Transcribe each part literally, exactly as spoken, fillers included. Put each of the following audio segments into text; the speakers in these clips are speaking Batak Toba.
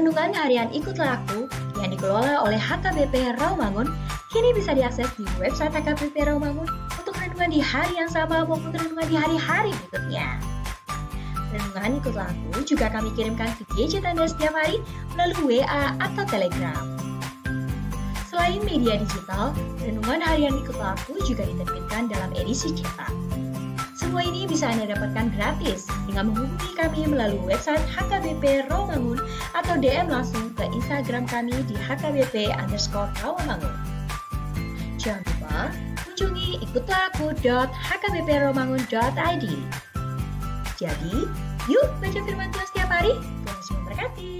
Renungan harian Ikutlah Aku yang dikelola oleh H K B P Rawamangun kini bisa diakses di website H K B P Rawamangun untuk renungan di hari yang sama maupun renungan di hari-hari berikutnya. Renungan Ikutlah Aku juga kami kirimkan ke gadget Anda setiap hari melalui W A atau Telegram. Selain media digital, renungan harian Ikutlah Aku juga diterbitkan dalam edisi cetak. Semua ini bisa Anda dapatkan gratis dengan menghubungi kami melalui website H K B P Rawamangun atau D M langsung ke Instagram kami di H K B P underscore Rawamangun. Jangan lupa kunjungi ikutlah aku dot H K B P rawamangun dot I D. Jadi, yuk baca firman Tuhan setiap hari. Tuhan Yesus memberkati.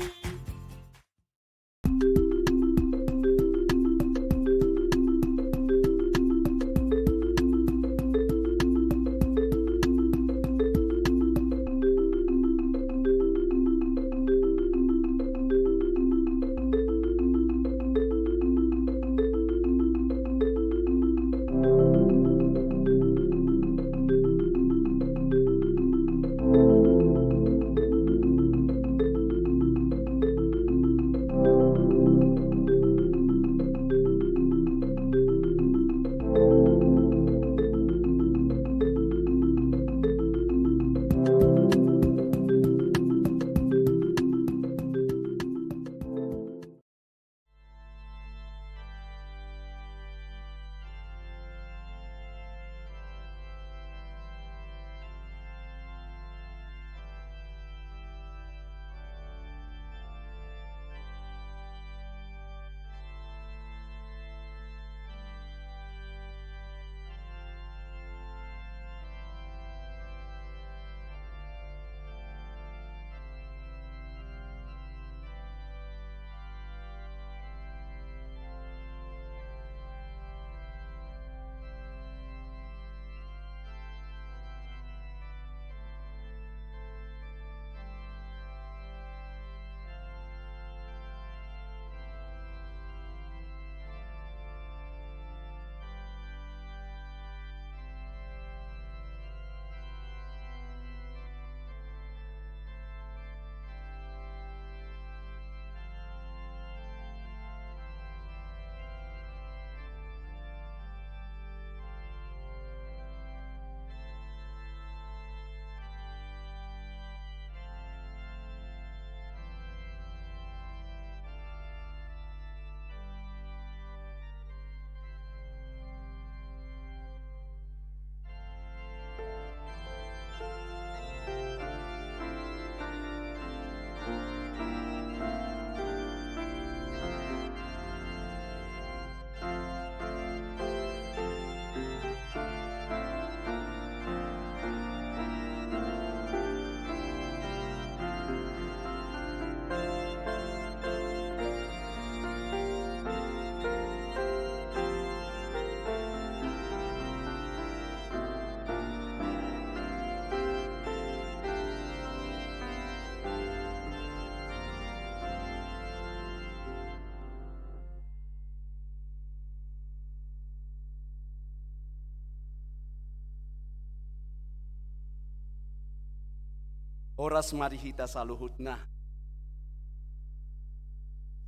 Horas ma di hita saluhutna.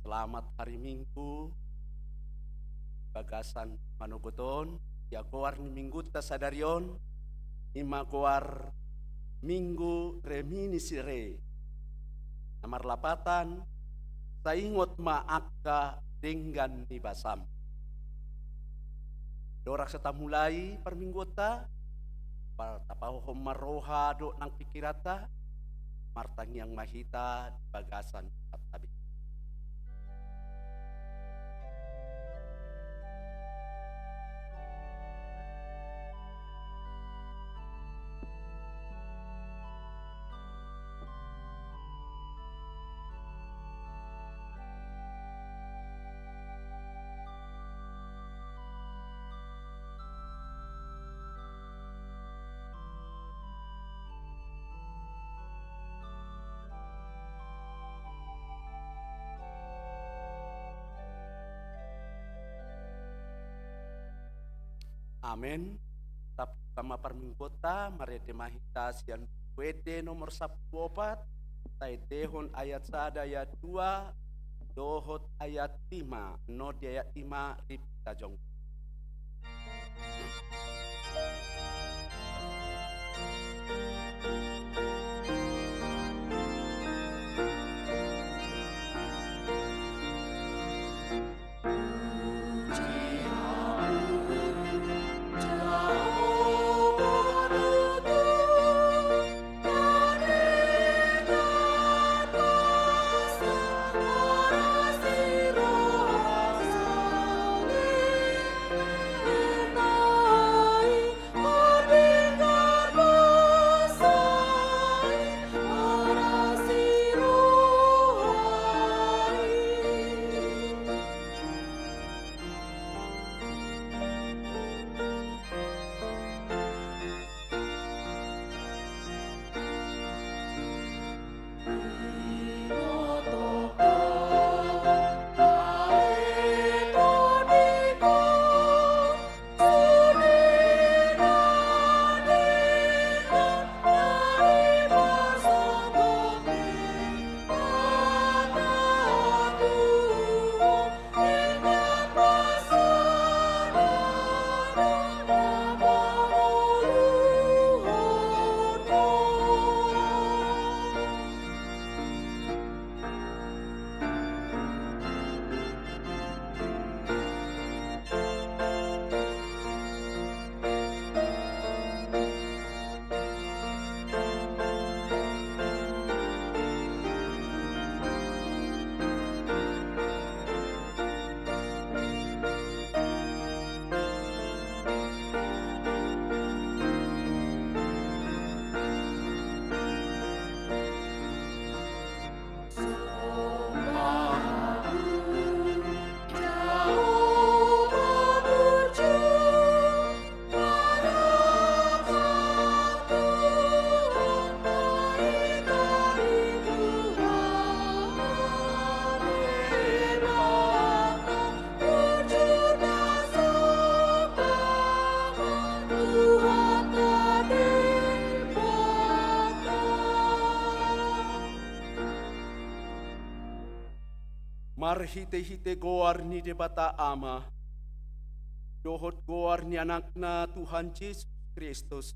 Selamat hari Minggu. Bagasan manogot on, ia goar ni Minggunta sadari on, i ma goar Minggu Reminiscere. Na marlapatan, sai ingot ma angka denggan ni basam. Andorang so tamulai parmingguonta, tapahohom ma roha dohot nang pingkiranta, martangiang ma hita di bagasan Tuhanta be. Amen. Tabuka ma parmingguonta, marende ma hita sian Buku Ende nomor sampulu opat, taendehon ayat sada, ayat dua, dohot ayat lima. Annon di ayat lima, rip hita jongjong. Marhitehite goar ni Debata Ama, dohot goar ni Anakna Tuhan Jesus Kristus,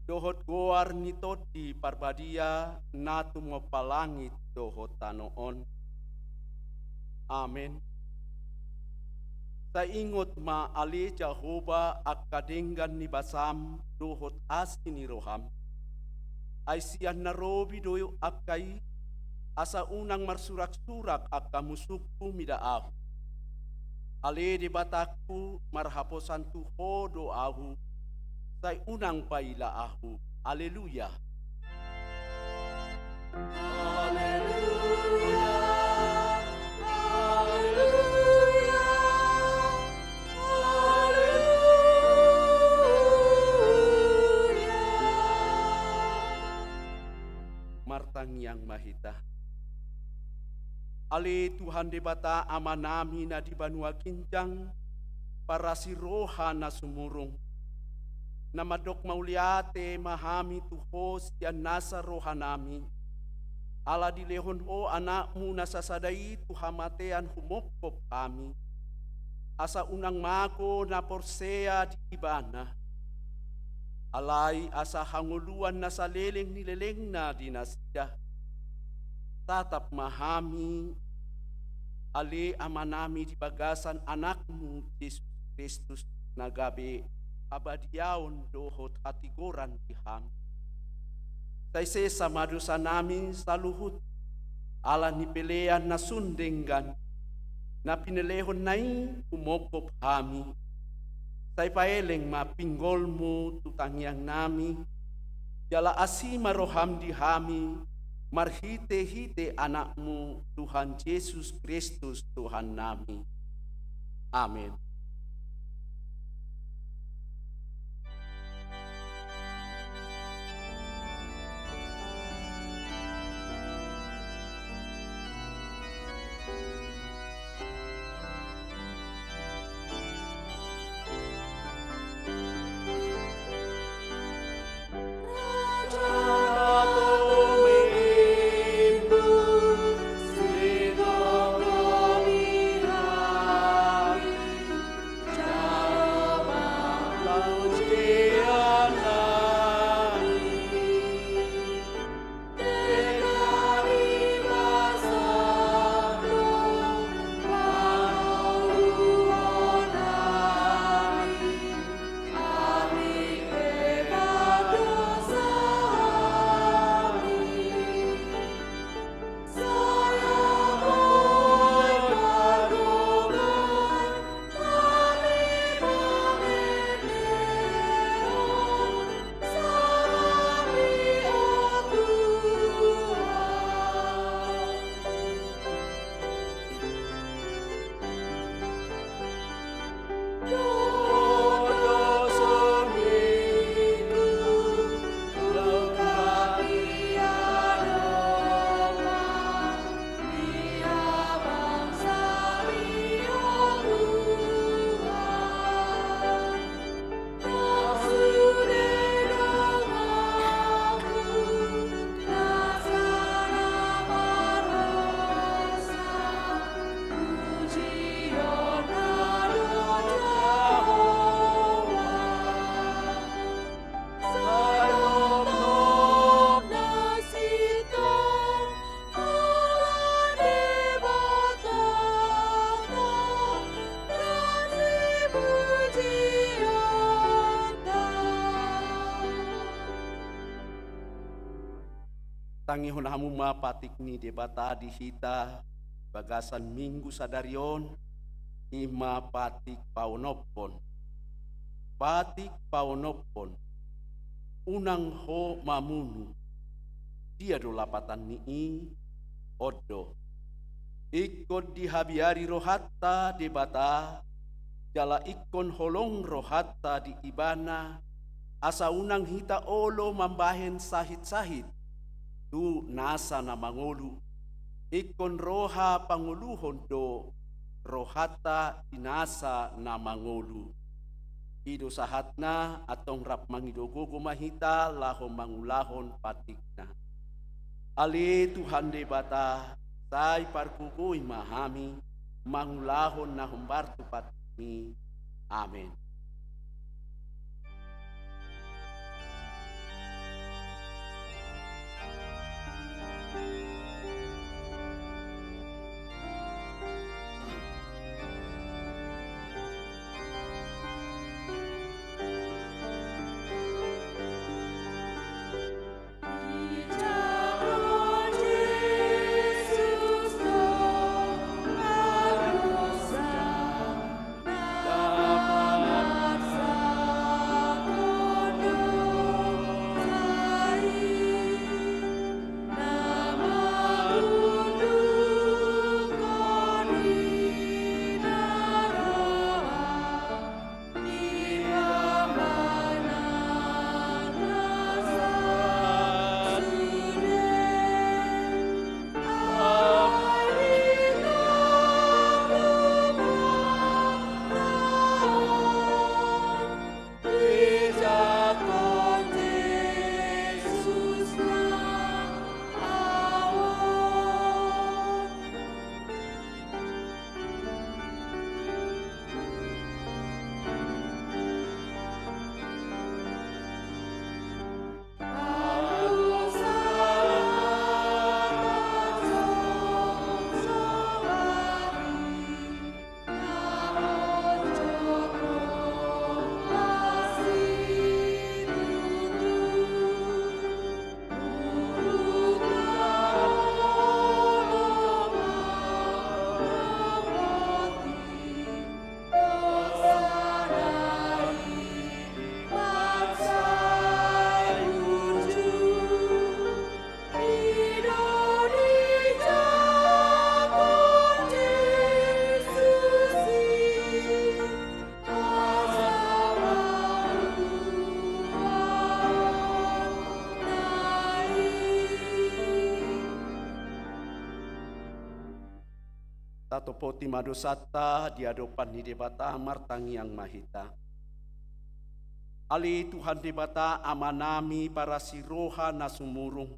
dohot goar ni Tondi Parbadia na tumompa langit dohot tano on. Amen. Sai ingot ma ale Jahowa angka denggan ni basam dohot asi ni roham. Ai sian na robi do angka i, asa unang marsurak-surak angka musungku mida ahu. Ale Debatangku, marhaposan tu Ho do ahu, sai unang paila ahu. Aleluya. Aleluya, aleluya, aleluya. Martangiang ma hita. Ale Tuhan Debata Amanami na di banua ginjang, parasi roha na sumurung, na mandok mauliate ma hami tu Ho sian nasa rohanami, ala dilehon Ho Anakmu na sasada i tu hamatean humongkop hami, asa unang mago na porsea di Ibana, alai asa hangoluan na saleleng ni lelengna di nasida. Tatap ma hami, ale Amanami, di bagasan Anakmu Jesus Kristus, na gabe habadiaon dohot hatigoran di hami. Sai sesa ma dosanami saluhut, ala ni pelean na sun denggan, na pinelehonna i humongkop hami. Sai paeleng ma pinggolmu tu tangiangnami, jala asi ma roham di hami, marhitehite Anakmu Tuhan Jesus Kristus Tuhannami. Amen. Tangihon hamu ma patik ni Debata di hita bagasan Minggu sadari on, i ma patik paonomhon. Patik paonomhon. Unang ho mamunu. Dia do lapatan ni i? On do. Ingkon dihabiari rohanta Debata, jala ingkon holong rohanta di Ibana, asa unang hita olo mambahen sahit-sahit tu nasa na mangolu. Ingkon roha pangoluhon do rohanta di nasa na mangolu. I do sahatna, antong rap mangido gogo ma hita laho mangulahon patikna. Ale Tuhan Debata, sai pargogoi ma hami mangulahon na hombar tu patikmi. Amen. Tatopoti ma dosanta di adopan ni Debata, martangiang ma hita. Ale Tuhan Debata, Amanami parasi roha na sumurung,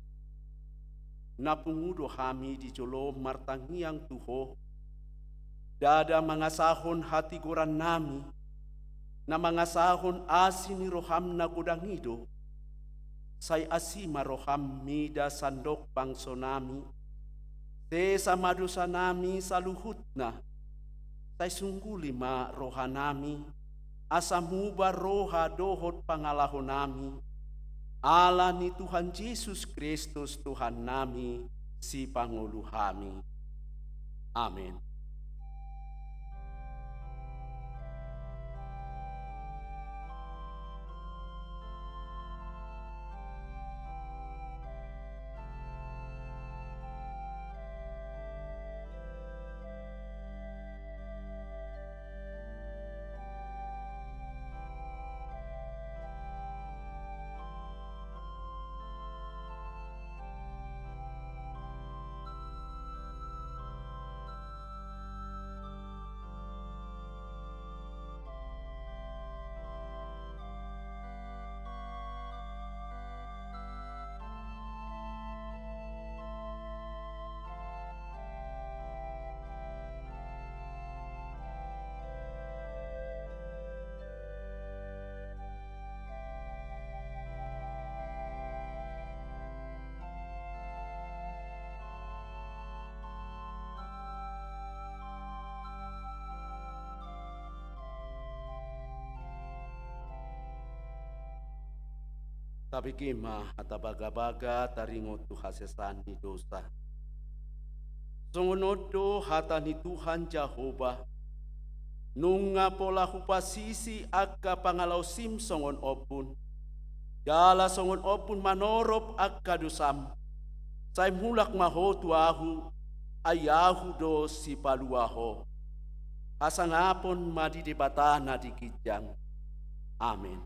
na pungu do hami di jolom martangiang tu Ho, ndada mangasahon hatigorannami, na mangasahon asi ni roham na godang i do. Sai asi ma roham mida sandok bangsonami, sesa ma dosanami saluhutna, sai sungguli ma rohanami, asa muba roha dohot pangalahonami, ala ni Tuhan Jesus Kristus Tuhannami, Sipangolu hami. Amen. Tabege ma hata bagabaga taringot tu hasesaan ni dosa. Songon on do hata ni Tuhan Jahowa: Nunga pola hupasisi angka pangalaosim songon ombun, jala songon ombun manorop angka dosam. Sai mulak ma ho tu Ahu, ai Ahu do Sipalua ho. Hasangapon ma di Debata na di ginjang. Amen.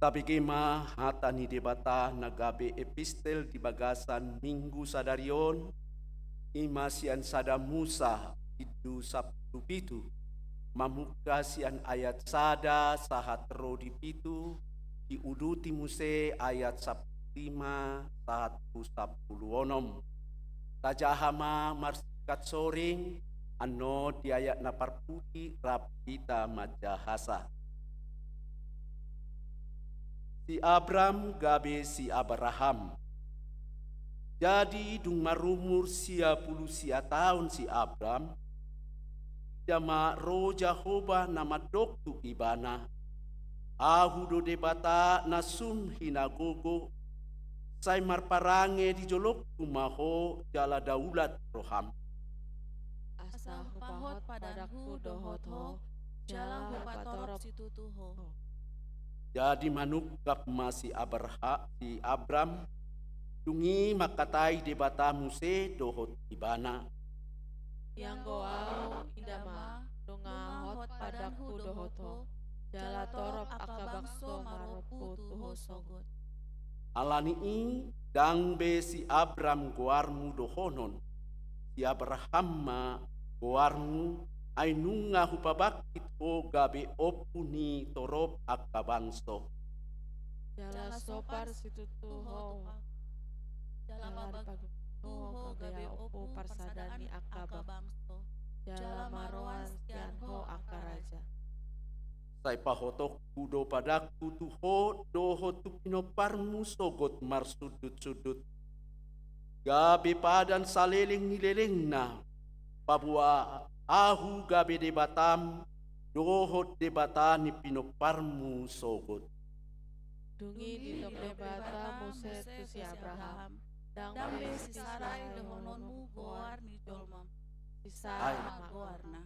Tabege ma hata ni Debata na gabe epistel di bagasan Minggu sadari on, i ma sian Sada Musa bindu sampulu pitu, mamungka sian ayat sada sahat ro di pitu, diuduti muse ayat sampulu lima sahat tu sampulu onom. Tajaha ma marsingkat soring, annon di ayat na parpudi rap hita manjahasa. Si Abram gabe si Abraham. Jadi dung marumur sia pulu sia taon si Abram, ida ma ro Jahowa na mandok tu ibana: Ahu do Debata na sun hinagogo, sai marparange di jolongku ma ho jala daulat roham. Asa hupahot padanku dohot ho, jala hupatorop situtu ho. Jadi manungkap ma si Abraha-, si Abram, dung i mangkatai Debata muse dohot ibana: Ianggo ahu, inda ma, nunga hot padanhu dohot ho, jala torop angka bangso marompu tu ho sogot. Alani i, ndang be si Abram goarmu dohonon, si Abraham ma goarmu, ai nunga hupabangkit ho gabe ompu ni torop angka bangso. Jala sopar situtu ho, jala pabangkit ho gabe ompu parsadaan ni angka bangso, jala maroan sian ho angka raja. Sai pahotonku do padanku tu ho dohot tu pinomparmu sogot marsundut-sundut, gabe padan saleleng ni lelengna, paboa ahu gabe Debatam dohot Debata ni pinomparmu sogot. Dung i ditop Debata muse tu si Abraham: Ndang be si Sarai dohononmu goar ni jolmam, si Sara ma goarna.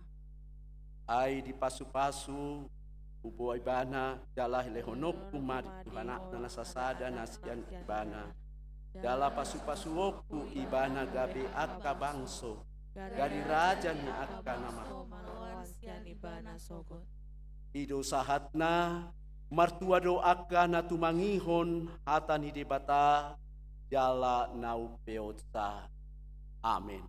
Ai dipasu-pasu huboa ibana, jala lehononku ma di Tuhan anakna na sasada na sian ibana, jala pasu-pasuonku ibana gabe angka bangso, gari raja ni angka na marroan sian ibana sogot. I do sahatna. Martua do angka na tumangihon hata ni Debata jala na umpeopsa. Amen.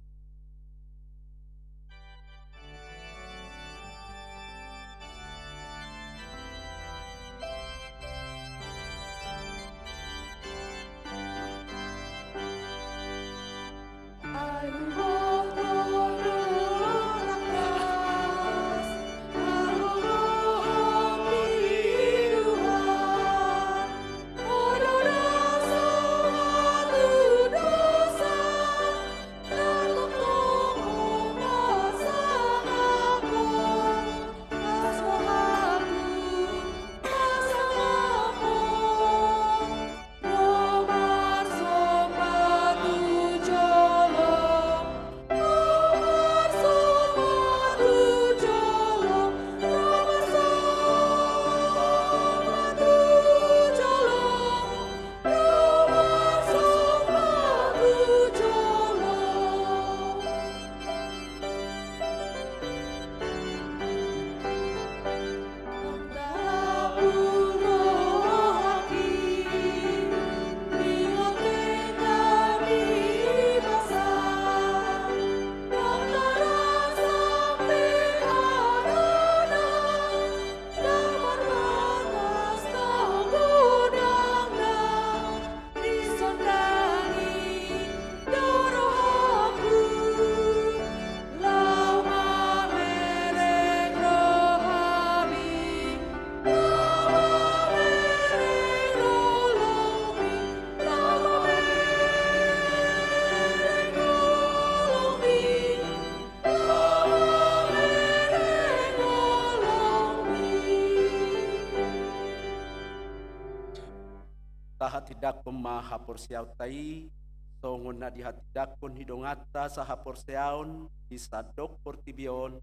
Tahatindangkon ma haporseaonta i, songon na dihatindangkon ni donganta sahaporseaon di sandok portibi on,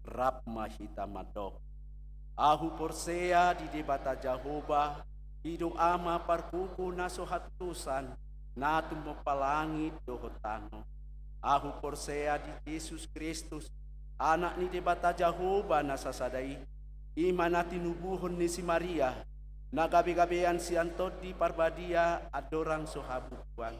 rap ma hita mandok. Ahu porsea di Debata Jahowa, i do Ama pargogo na so hatudosan, na tumompa langit dohot tano. Ahu porsea di Jesus Kristus, Anak ni Debata Jahowa na sasada i, i ma na tinubuhon ni si Maria, na gabegabean sian Tondi Parbadia andorang so habubuhan.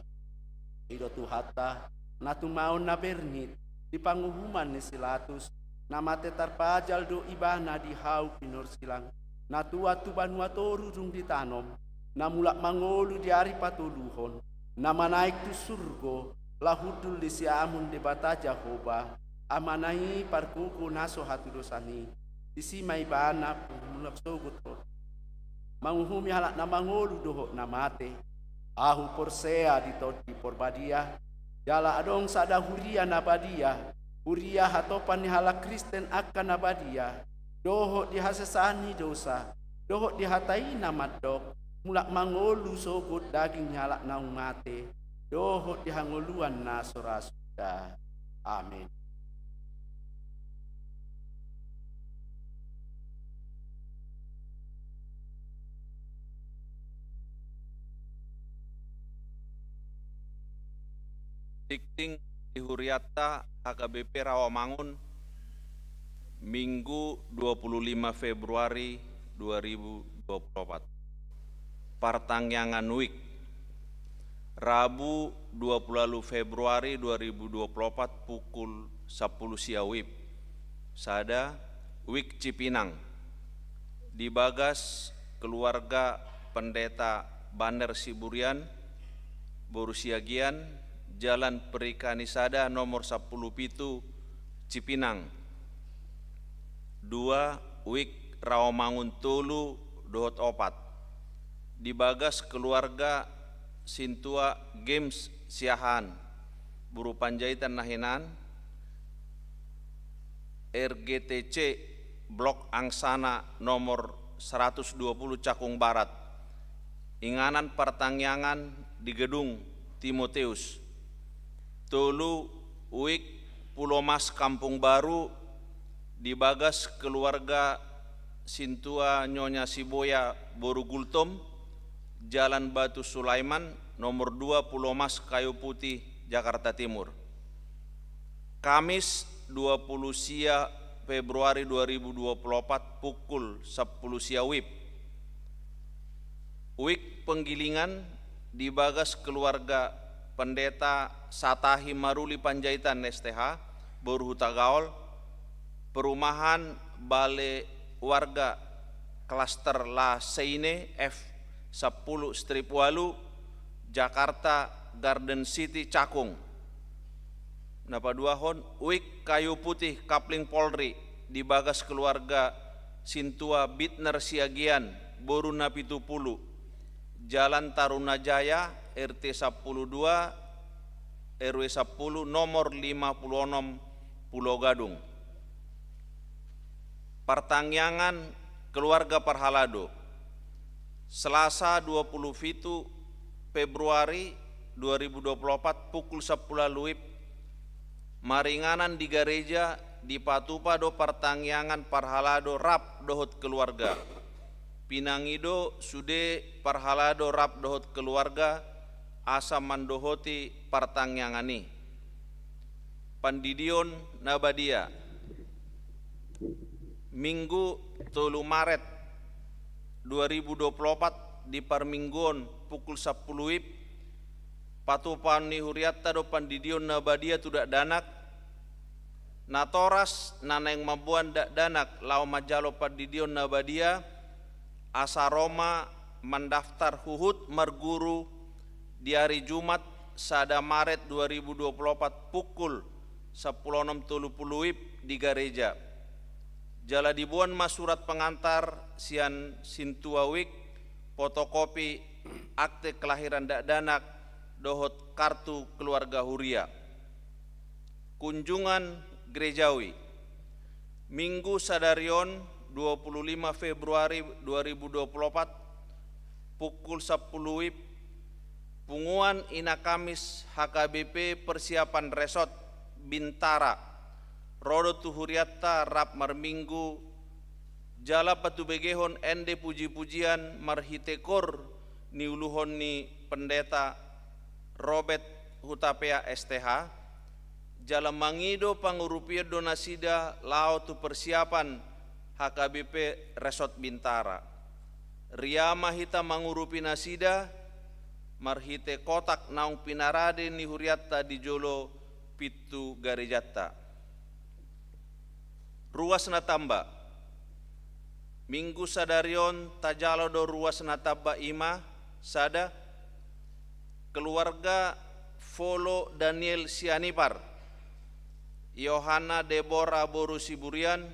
I do Tuhanta, na tumaon na bernit di panguhuman ni si Latus, na mate tarpajal do Ibana di hau pinorsilang, na tuat tu banua toru dung ditanom, na mulak mangolu di ari patoluhon, na manaek tu surgo, laho hundul di siamun Debata Jahowa, Amana i pargogo na so hatudosan i, disi ma Ibana mulak sogot ro, manguhumi halak na mangolu dohot na mate. Ahu porsea di Tondi Parbadia, jala adong sada huria na badia, huria hatopan ni halak Kristen angka na badia, dohot di hasesaan ni dosa, dohot di hata i na mandok, mulak mangolu sogot daging ni halak naung mate, dohot di hangoluan na so ra suda. Amen. Tingting di hurianta H K B P Rawamangun, Minggu dua puluh lima Februari dua ribu dua puluh empat. Partangiangan WIC. Rabu dua puluh ualu Februari dua ribu dua puluh empat pukul sampulu sia WIB. Sada, WIC Cipinang. Di bagas keluarga Pendeta Banner Siburian, boru Siagian, Jalan Perikani sada nomor sampulu pitu, Cipinang. Dua, WIC Rawamangun tolu dohot opat. Di bagas keluarga Sintua Games Siahaan, boru Panjaitan na hinan, R G T C Blok Angsana nomor seratus dua puluh Cakung Barat. Inganan partangiangan di gedung Timoteus. Tolu, WIC Pulomas Kampung Baru, di bagas keluarga Sintua Nyonya Siboya boru Gultom, Jalan Batu Sulaiman, nomor dua Pulomas Kayu Putih, Jakarta Timur. Kamis dua puluh sia Februari dua ribu dua puluh empat pukul sampulu sia WIB. WIC Penggilingan di bagas keluarga Pendeta Satahi Maruli Panjaitan S T H, boru Hutagaol, perumahan Bale Warga Klaster La Seine F sampulu strip ualu, Jakarta Garden City Cakung. Na paduahon, WIC Kayu Putih Kapling Polri di bagas keluarga Sintua Bitner Siagian boru Napitupulu, Jalan Tarunajaya, R T sampulu dua, R W sampulu, nomor lima pulu onom, Pulo Gadung. Partangiangan keluarga parhalado. Selasa dua puluh pitu Februari dua ribu dua puluh empat pukul sampulu ualu WIB, maringanan di gareja dipatupa do partangiangan parhalado rap dohot keluarga. Pinangido sude parhalado rap dohot keluarga asa mandohoti partangiangan i. Pandidion na badia. Minggu tolu Maret dua ribu dua puluh opat di parmingguon pukul sampulu WIB, patupaon ni hurianta do pandidion na badia tu dakdanak, natoras na naeng mamboan dakdanak laho manjalo pandidion na badia, asa ro ma mandaftar huhut marguru di ari Jumat sada Maret dua ribu dua puluh opat pukul sampulu onom tolu pulu WIB di gareja. Jala diboan ma surat pengantar sian sintua WIC, fotokopi akte kelahiran dakdanak dohot kartu keluarga huria. Kunjungan gerejawi. Minggu sadari on, dua puluh lima Februari dua ribu dua puluh opat, pukul sampulu WIB, punguan Ina Kamis H K B P persiapan Resort Bintara ro do tu hurianta rap marminggu, jala patubegehon ende puji-pujian marhite koor niuluhon ni Pendeta Robert Hutapea S T H, jala mangido pangurupion do nasida laho tu persiapan H K B P Resort Bintara. Ria ma hita mangurupi nasida marhite kotak naung pinarade ni hurianta di jolo pintu garejanta. Ruas na tamba. Minggu sadari on tajalo do ruas na tamba, i ma sada, keluarga Folo Daniel Sianipar, Yohana Debora boru Siburian,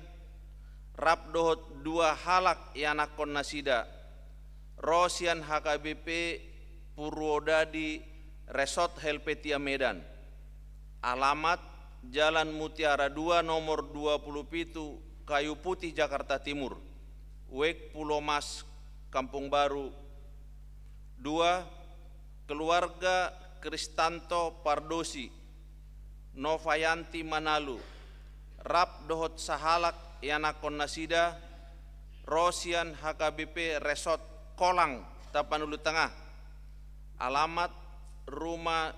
rap dohot dua halak ianakhon nasida, ro sian H K B P Purwodadi Resort Helvetia Medan. Alamat Jalan Mutiara dua nomor dua puluh pitu, Kayu Putih, Jakarta Timur. WIC Pulomas Kampung Baru. Dua, keluarga Kristanto Pardosi, Novayanti Manalu, rap dohot sahalak ianakhon nasida, ro sian H K B P Resort Kolang, Tapanuli Tengah. Alamat rumah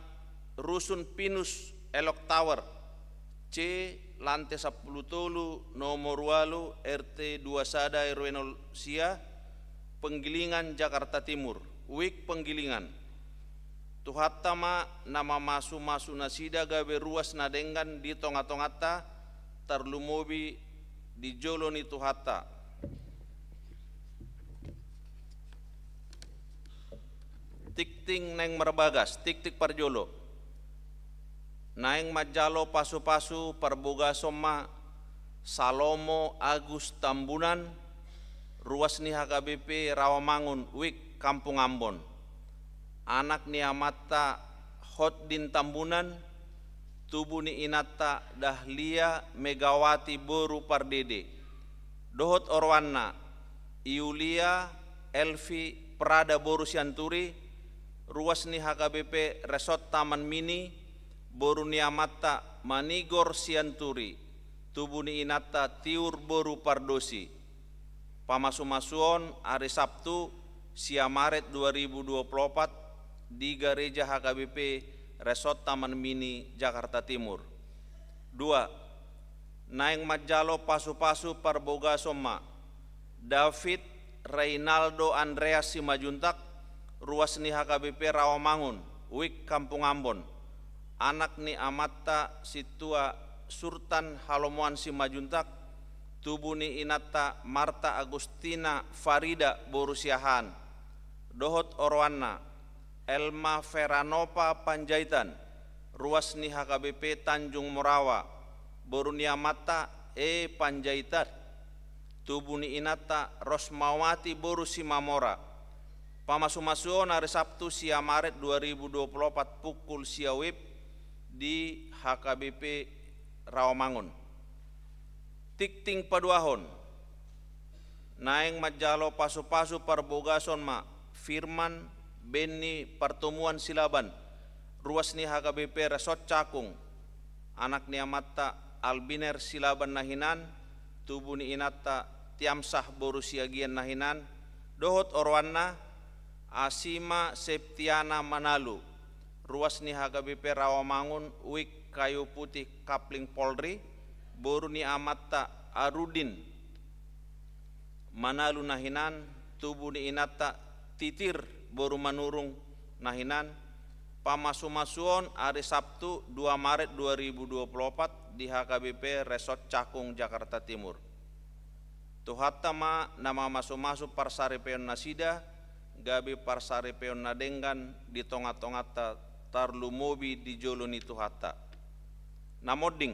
Rusun Pinus Elok Tower, C, lante sampulu tolu, nomor ualu, R T dua sada, R W nol sia, Penggilingan, Jakarta Timur. Wijk Penggilingan. Tuhanta ma na mamasumasu nasida gabe ruas na denggan di tongatonganta, tarlumobi di jolo ni Tuhanta. Tingting naeng marbagas, tingting parjolo. Naeng manjalo pasupasu parbogason ma Salomo Agus Tambunan, ruas ni H K B P Rawamangun, Wijk Kampung Ambon. Anak ni amanta Hotdin Tambunan, tubu ni inanta Dahlia Megawati boru Pardede. Dohot oroanna, Yulia Elvi Prada boru Sianturi, ruas ni H K B P Resort Taman Mini, boru ni amanta Manigor Sianturi, tubu ni inanta Tiur boru Pardosi. Pamasumasuon ari Sabtu, sia Maret dua ribu dua puluh opat, di gareja H K B P Resort Taman Mini, Jakarta Timur. Dua, naeng manjalo pasupasu parbogason ma David Reynaldo Andreas Simanjuntak, ruas ni H K B P Rawamangun, Wijk Kampung Ambon. Anak ni amanta Sintua Surtan Halomoan Simanjuntak, tubu ni inanta Marta Agustina Farida boru Siahaan. Dohot oroanna, Elma Feranopa Panjaitan, ruas ni H K B P Tanjung Morawa, boru ni amanta E Panjaitan, tubu ni inanta Rosmawati boru Simamora. Pamasumasuon ari Sabtu, sia Maret dua ribu dua puluh opat, pukul sia WIB di H K B P Rawamangun. Tingting paduahon. Naeng manjalo pasupasu parbogason ma Firman Benny Partomuan Silaban, ruas ni H K B P Resort Cakung, anak ni amanta Albiner Silaban na hinan, tubu ni inanta Tiamsah boru Siagian na hinan, dohot oroanna Asima Septiana Manalu, ruas ni H K B P Rawamangun, WIB Kayu Putih Kapling Polri, boru ni amanta Arudin Manalu na hinan, tubu ni inanta Titir boru Manurung na hinan. Pamasumasuon ari Sabtu, dua Maret dua ribu dua puluh opat, di H K B P Resort Cakung, Jakarta Timur. Tuhanta ma na mamasumasu parsaripeon nasida, gabe parsaripeon na denggan di tongatonganta, tarlumobi di jolo ni Tuhanta. Na monding,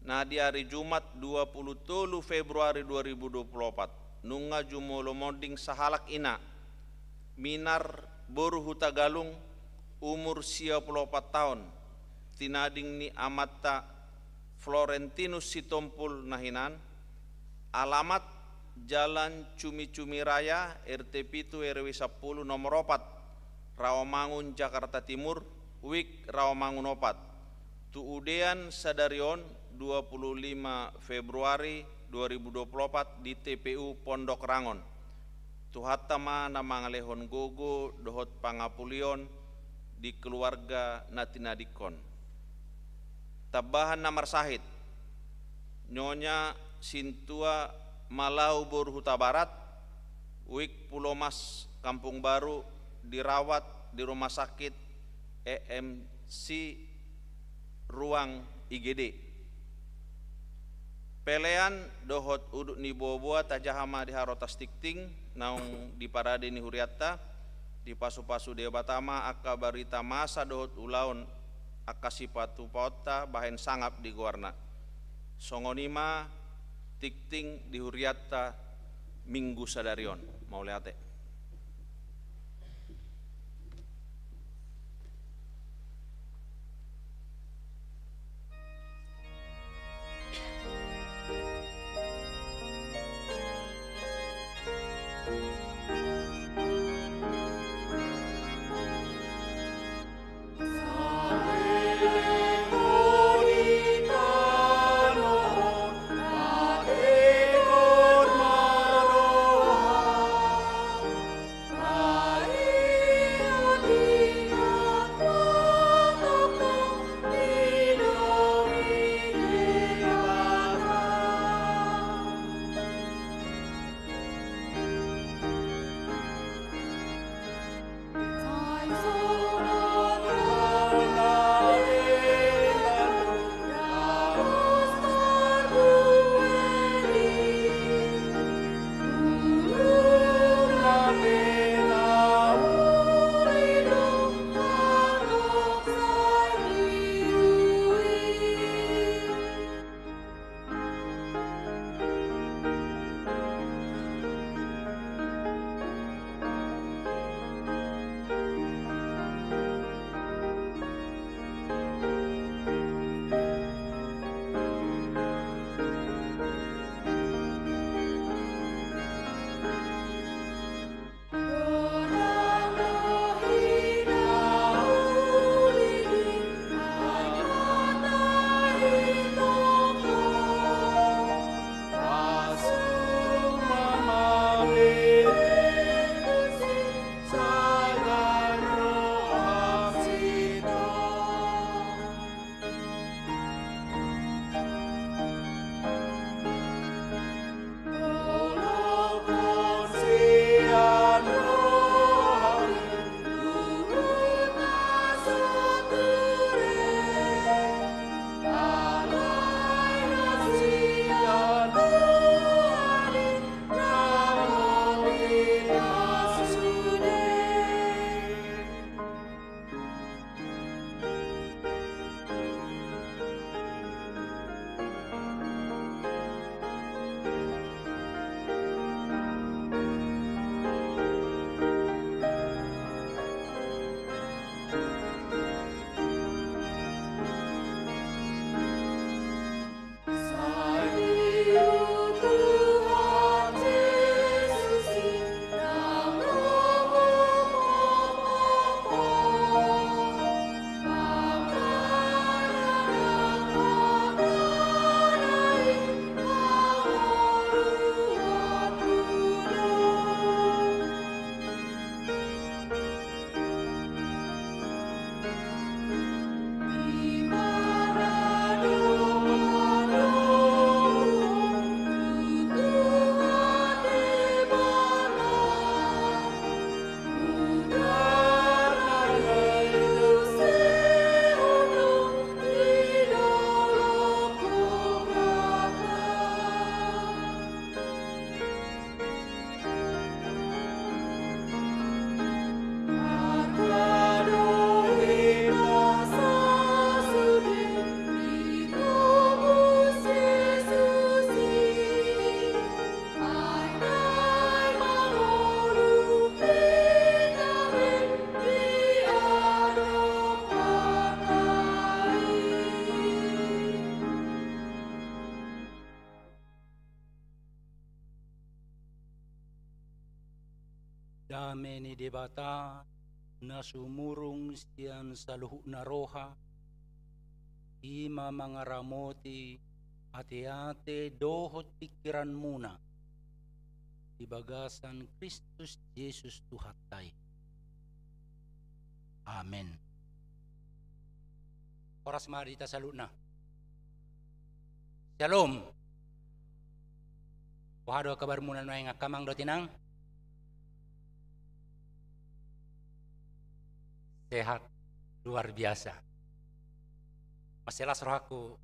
na di ari Jumat dua puluh tolu Februari dua ribu dua puluh opat, nunga jumolo monding sahalak ina, Minar boru Hutagalung, umur sia puluh opat taon, tinading ni amanta Florentinus Sitompul na hinan. Alamat: Jalan Cumi-Cumi Raya, R T pitu, R W sampulu, nomor opat, Rawamangun, Jakarta Timur, WIB Rawamangun opat. Tu udean sadari on, dua puluh lima Februari dua ribu dua puluh opat, di T P U Pondok Rangon. Tuhanta ma na mangalehon gogo dohot pangapulion di keluarga na tinadingkon. Tambahan na marsahit: Nyonya Sintua Malau boru Hutabarat, WIB Pulomas Kampung Baru, dirawat di Rumah Sakit E M C ruang I G D. Pelean dohot udut ni boaboa tajaha ma di harotas tingting naung diparade ni hurianta. Dipasupasu Debata ma angka barita masa dohot ulaon angka sipatupaonta bahen sangap di goarna. Songon i ma tingting di hurianta Minggu sadari on. Mauliate. Dame ni Debata na sumurung sian saluhutna roha, i ma mangaramoti ateate dohot pingkiranmuna di bagasan Kristus Jesus Tuhanta i. Amen. Horas ma di hita saluhutna. Shalom. Boha do kabarmuna nuaeng angka amang dohot inang? Sehat luar biasa. Mansai las rohangku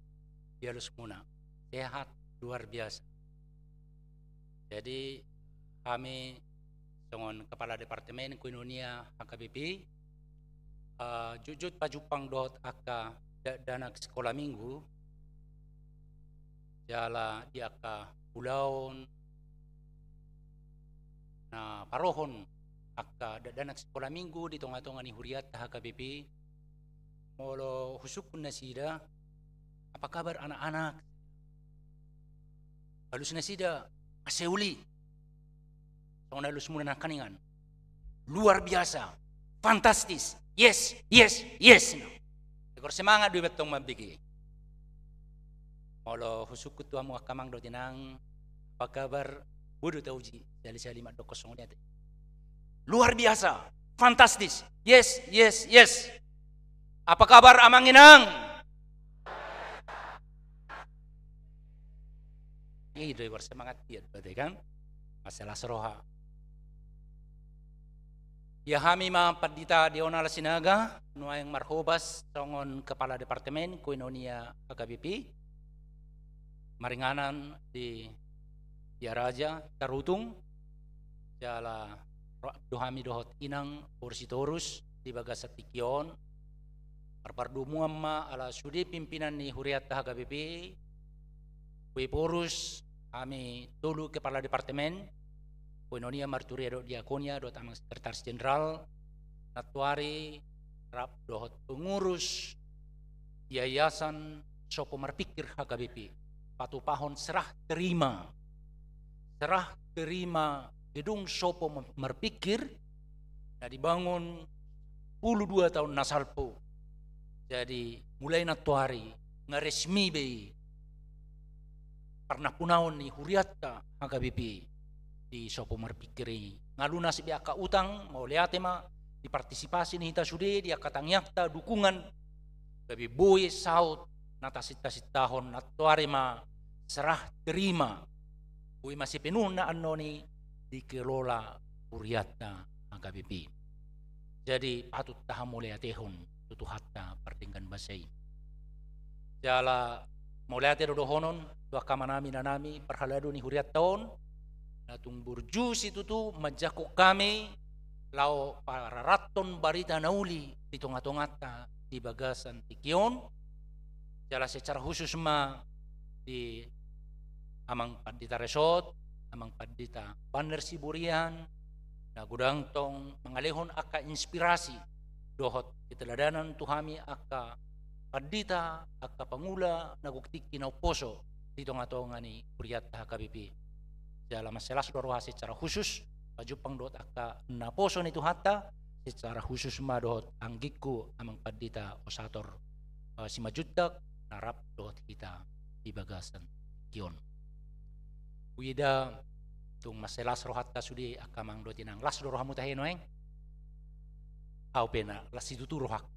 di alusmuna. Sehat luar biasa. Jadi, hami songon Kepala Departemen Koinonia H K B P, eh, jotjot pajumpang dohot angka dakdanak sikola minggu, jala di angka ulaon na parohon angka dakdanak sikola minggu di tongatonga ni hurianta H K B P, molo husungkun nasida, apa kabar anak-anak? Alus nasida, mansai uli. Songon alusmuna nangkiningan. Luar biasa. Fantastis. Yes, yes, yes. Tigor semangat do iba tong mambege. Molo husungkun tu hamu angka amang dohot inang, apa kabar? Bodo tauji, sahali-sahali mandok songon i ate. Luar biasa. Fantastis. Yes, yes, yes. Apa kabar amang inang? I do, i bersemangat ia berarti kan? Mansai las roha. Ia hami ma Pandita Dional Sinaga, nuaeng marhobas songon Kepala Departemen Koinonia H K B P. Maringanan di Ia Raja Tarutung, jala rap do hami dohot inang Porsitorus di bagasan tingki on. Marpardomuan ma ala sude pimpinan ni hurianta H K B P, Epiphorus, hami tolu kepala departemen, Koinonia, Marturia dohot Diakonia dohot amang sekretaris jenderal, nantuari rap dohot pengurus Yayasan Sopo Marpikir H K B P, patupahon serah terima, serah terima gedung Sopo Marpikir na dibangun pulu dua taon na salpu. Jadi, mulai nantuari nga resmi be i parnapunaon ni hurianta H K B P di Sopo Marpikir i. Nga lunas be angka utang, mauliate ma, di partisipasi ni hita sude, di angka tangiangta, dukungan, gabe boi saut na tasintahon, nantuari ma serah terima, boi ma sepenuhna annon i dikelola hurianta H K B P. Jadi, patut tahamauliatehon tu Tuhanta pardenggan basa i. Jala mauliate do dohonon tu angka amanami, inanami, parhalado ni hurianta on, na tung burju situtu manjangkon hami laho pararathon barita na uli di tongatonganta di bagasan tingki on. Jala secara khusus ma di amang Pandita Resot, amang Pandita Banner Siburian, na godang tong mangalehon angka inspirasi dohot keteladanan tu hami angka pandita, angka pangula na gok tingki na umposo di tongatonga ni hurianta H K B P. Jala mansai las do roha secara khusus pajumpang dohot angka naposo ni Tuhanta, secara khusus ma dohot anggingku amang Pandita Osator, eh, Simanjuntak, na rap dohot hita di bagasan tingki on. Huida tung mansai las rohanta sude angka amang dohot inang, las do rohamu tahe nuaeng? Au pe na las situtu rohangku.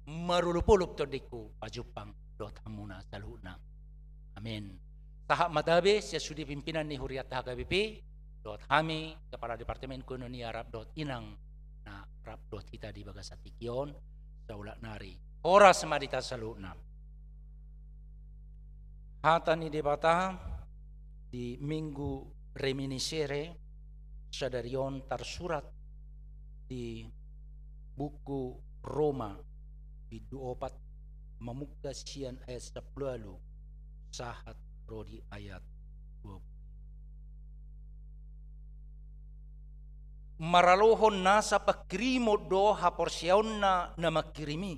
Marolopolop tondingku pajumpang dohot hamuna saluhutna. Amen. Sahat ma tabe sian sude pimpinan ni hurianta H K B P, dohot hami kepala departemen koinonia rap dohot inang na rap dohot hita di bagasan tingki on, saulak nari. Horas ma di hita saluhutna. Hata ni Debata di Minggu Reminiscere sadari on tarsurat di buku Roma bindu opat, mamungka sian ayat sampulu ualu sahat ro di ayat dua pulu. Maralohon nasa pangkirimon do haporseaonna na mangkirim i,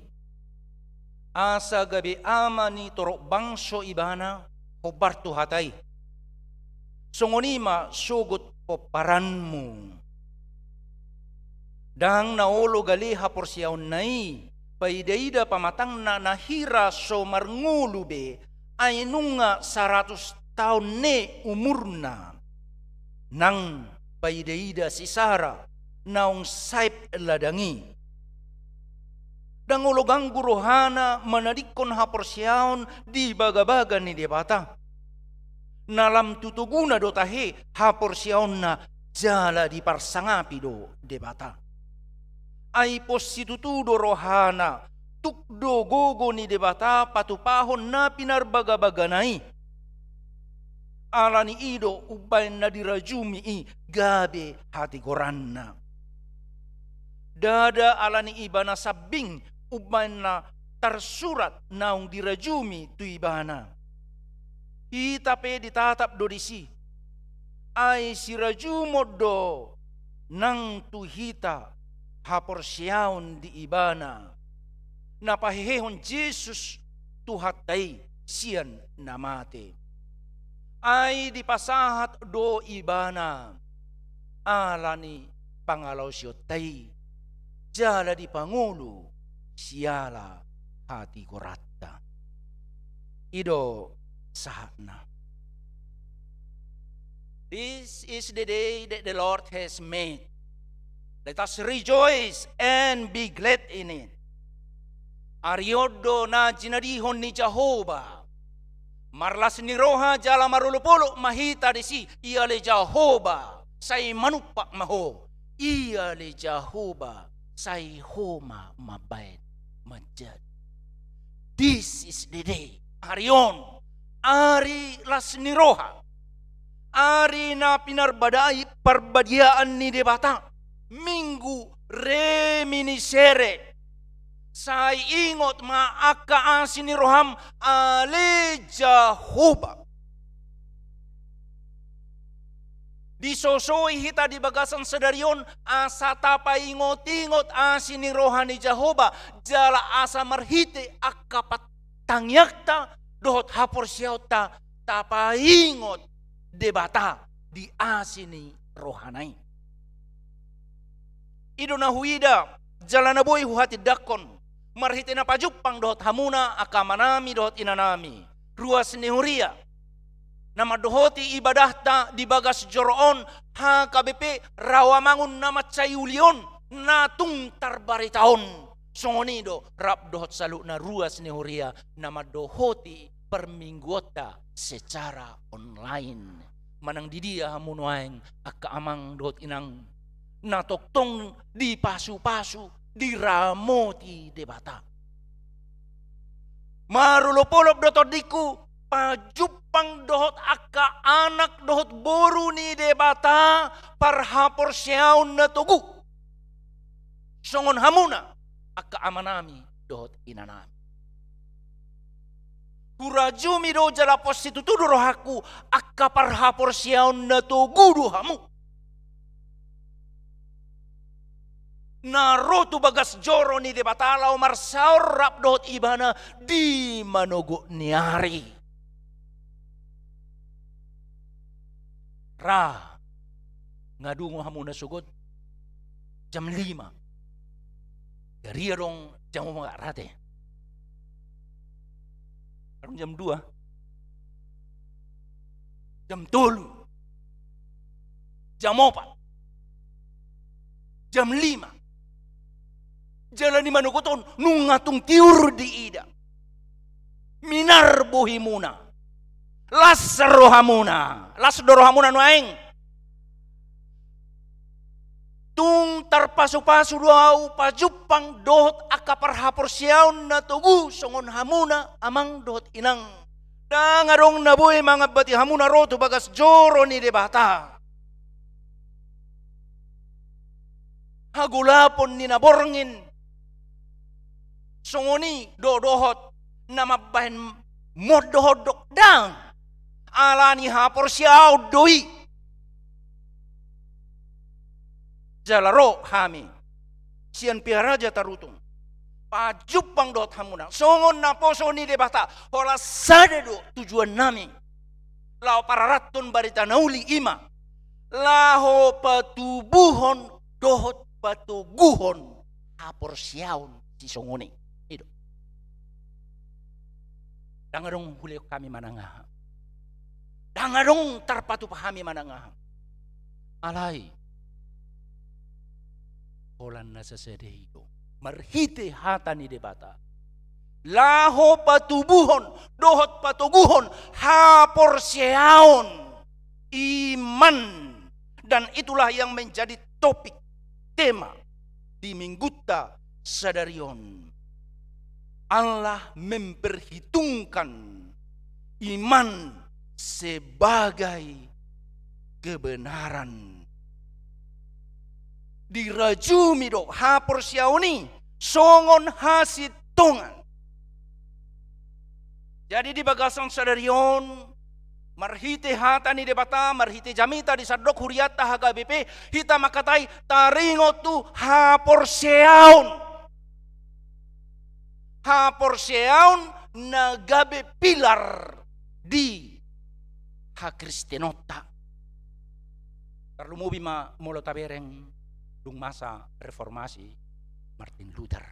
asa gabe ama ni torop bangso ibana hombar tu hata i. Songon i ma sogot pomparanmu. Ndang na olo gale haporseaonna i, paida-ida pamatangna na hira so marngolu be, ai nunga saratus taon ne umurna. Nang paida-ida si Sara naung saep ladang i. Ndang olo ganggu rohana manadingkon haporseaon di bagabaga ni Debata. Na lam tu toguna do tahe haporseaonna jala diparsangapi do Debata. Ai pos situtu do rohana, tuk do gogo ni Debata patupahon na pinarbagabagana i. Alani i do umbaen na dirajumi i gabe hatigoranna. Ndada alani ibana sambing umbaen na tarsurat naung dirajumi tu ibana. Hita pe ditatap do disi. Ai sirajumon do nang tu hita haporseaon di ibana na pahehehon Jesus Tuhanta i sian na mate. Ai dipasahat do ibana alani pangalaosionta i, jala dipangolu siala hatigoranta. I do sahatna. This is the day that the Lord has made. Let us rejoice and be glad in it. Ari on do na jinadihon ni Jahowa. Marlas ni roha jala marolopolop ma hita disi, ia ale Jahowa, sai manumpak ma Ho. Ia ale Jahowa, sai Ho ma mambaen manjadi. This is the day. Ari on, ari las ni roha. Ari na pinarbadai parbadiaan ni Debata. Minggu Reminiscere. Sai ingot ma angka asi ni roham, ale Jahowa. Disosoi hita di bagasan sadari on, asa tapaingot-ingot asi ni roha ni Jahowa, jala asa marhite angka pat-, tangiangta dohot haporseaonta, tapaingot Debata di asi ni rohana i. I do na huida, jala na boi huhatindangkon, marhite na pajumpang dohot hamuna angka amanami dohot inanami, ruas ni huria, na mandohoti ibadahta di bagas joro on, H K B P Rawamangun na mansai uli on, na tung tarbarita on. Songon i do rap dohot saluhutna ruas ni huria na mandohoti parmingguonta secara online. Manang di dia hamu nuaeng angka amang dohot inang, na tongtong dipasu-pasu, diramoti Debata. Marolopolop do tondingku, pajumpang dohot angka anak dohot boru ni Debata parhaporseaon na togu. Songon hamuna angka amanami dohot inanami. Hurajumi do jala pos situtu do rohangku, angka parhaporseaon na togu do hamu. Na ro tu bagas joro ni Debata laho marsaor rap dohot Ibana di manogot ni ari. Ra, nga dungo hamu na sogot jam lima. Gari adong jam opat ra te. Adong jam dua. Jam tolu. Jam opat. Jam lima. Jala di manogot on nunga tung tiur diida. Minar bohimuna. Las rohamuna. Las do rohamuna nuaeng. Tung tarpasu-pasu do ahu pajumpang dohot angka parhaporseaon na togu songon hamuna amang dohot inang. Ndang adong na boi mangambati hamu na ro tu bagas joro ni Debata. Hagolapon ni na borngin. Songon i do dohot na mambahen mondok-ondok, ndang. Alani haporseaon do i. Jala ro hami sian Piharaja Tarutung pajumpang dohot hamuna songon naposo ni Debata, holan sada do tujuannami. Laho pararathon barita na uli, i ma laho patubuhon dohot patoguhon haporseaon sisongon i. I do. Ndang adong hulehon hami manang aha. Ndang adong tarpatupa hami manang aha. Alai holan na sasada i do marhite hata ni Debata laho patubuhon dohot patoguhon haporseaon, iman. Dan itulah yang menjadi topik, tema di minggunta sadari on. Allah memperhitungkan iman sebagai kebenaran. Dirajumi do haporseaon i songon hasintongan. Jadi di bagasan sadari on, marhite hata ni Debata, marhite jamita di sandok hurianta H K B P, hita mangkatai taringot tu haporseaon. Haporseaon na gabe pilar di hakristenonta. Tarlumobi ma molo tabereng dung masa reformasi Martin Luther.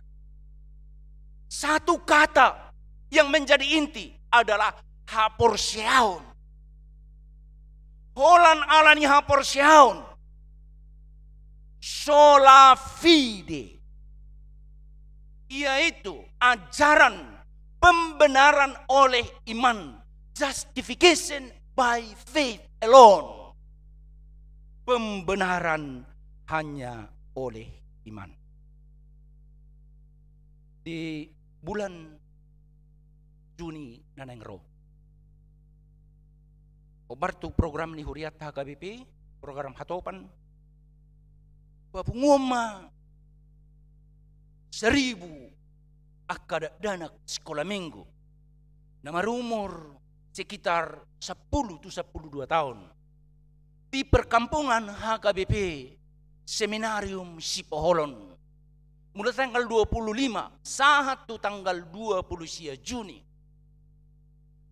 Satu kata yang menjadi inti adalah haporseaon. Holan ala ni haporseaon, sola fide, yaitu ajaran pembenaran oleh iman, justification by faith alone, pembenaran hanya oleh iman. Di bulan Juni na naeng ro, hombar tu program ni hurianta H K B P, program hatopan, papunguhon ma saribu angka dakdanak sikola minggu na marumur sekitar sampulu tu sampulu dua taon di perkampungan H K B P Seminarium Sipoholon. Mulai tanggal dua puluh lima sahat tu tanggal dua puluh sia Juni.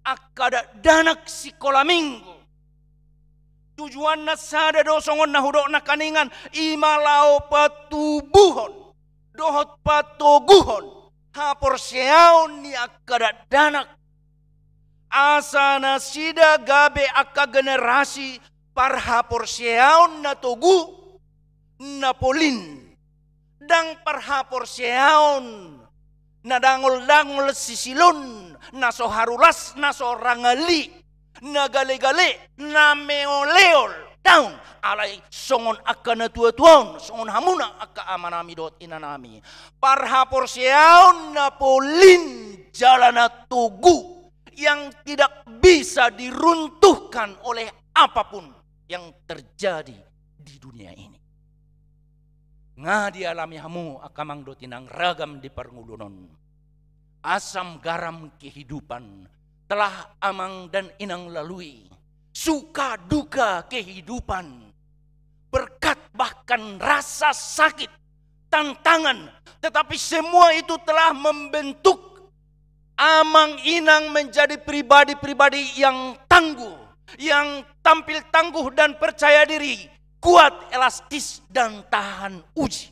Angka dakdanak sikola minggu, tujuanna sada do songon na hudok nangkaningan, i ma laho patubuhon dohot patoguhon haporseaon ni angka dakdanak, asa nasida gabe angka generasi parhaporseaon na togu, na polin, ndang parhaporseaon na dangol-dangol sisilon, na so harulas, na so rangali, na gale-gale, na meoleol. Daong, alai songon angka natuatua on, songon hamuna angka amanami dohot inanami, parhaporseaon na polin jala na togu, yang tidak bisa diruntuhkan oleh apapun yang terjadi di dunia ini. Nga dialami hamu angka amang dohot inang ragam di parngoluon on. Asam garam kehidupan telah amang dan inang lalui, suka duka kehidupan, berkat bahkan rasa sakit, tantangan, tetapi semua itu telah membentuk amang inang menjadi pribadi-pribadi yang tangguh, yang tampil tangguh dan percaya diri, kuat, elastis, dan tahan uji.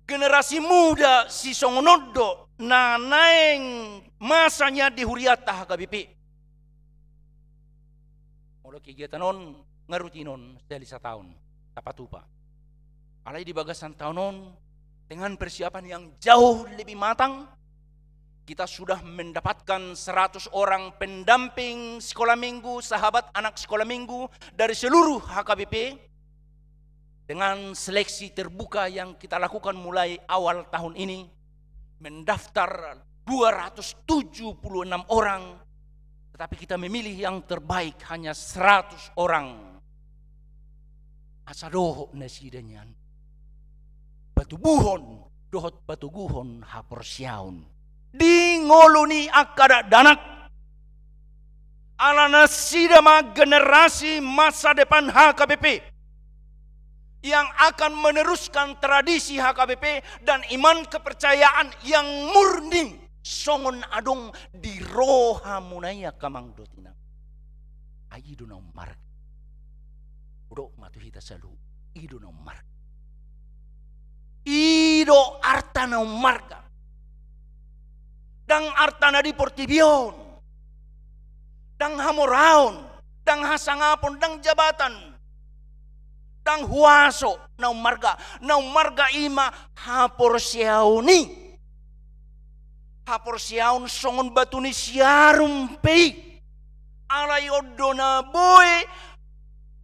Generasi muda sisongon on do na naeng masa nian di hurianta H K B P. Molo kegiatan on nga rutin on, sahali sataon tapatupa. Alai di bagasan taon on, dengan persiapan yang jauh lebih matang, kita sudah mendapatkan seratus orang pendamping sekolah minggu, sahabat anak sekolah minggu dari seluruh H K B P. Dengan seleksi terbuka yang kita lakukan mulai awal tahun ini, mendaftar dua ratus tujuh puluh enam orang, tetapi kita memilih yang terbaik hanya seratus orang. Asa dohot nasida nian patubuhon dohot patoguhon haporseaon di ngolu ni angka dakdanak. Ala nasida ma generasi masa depan H K B P yang akan meneruskan tradisi H K B P dan iman kepercayaan yang murni songon adong di rohamuna i angka amang dohot inang. Ai i do na ummarga. Hudok ma tu hita saluhut, I do na ummarga. I do arta na ummarga. Ndang arta na di portibi on, ndang hamoraon, ndang hasangapon, ndang jabatan, ndang huaso na ummarga. Na ummarga i ma haporseaon i. Haporseaon songon batu ni siarum pe i. Alai on do na boi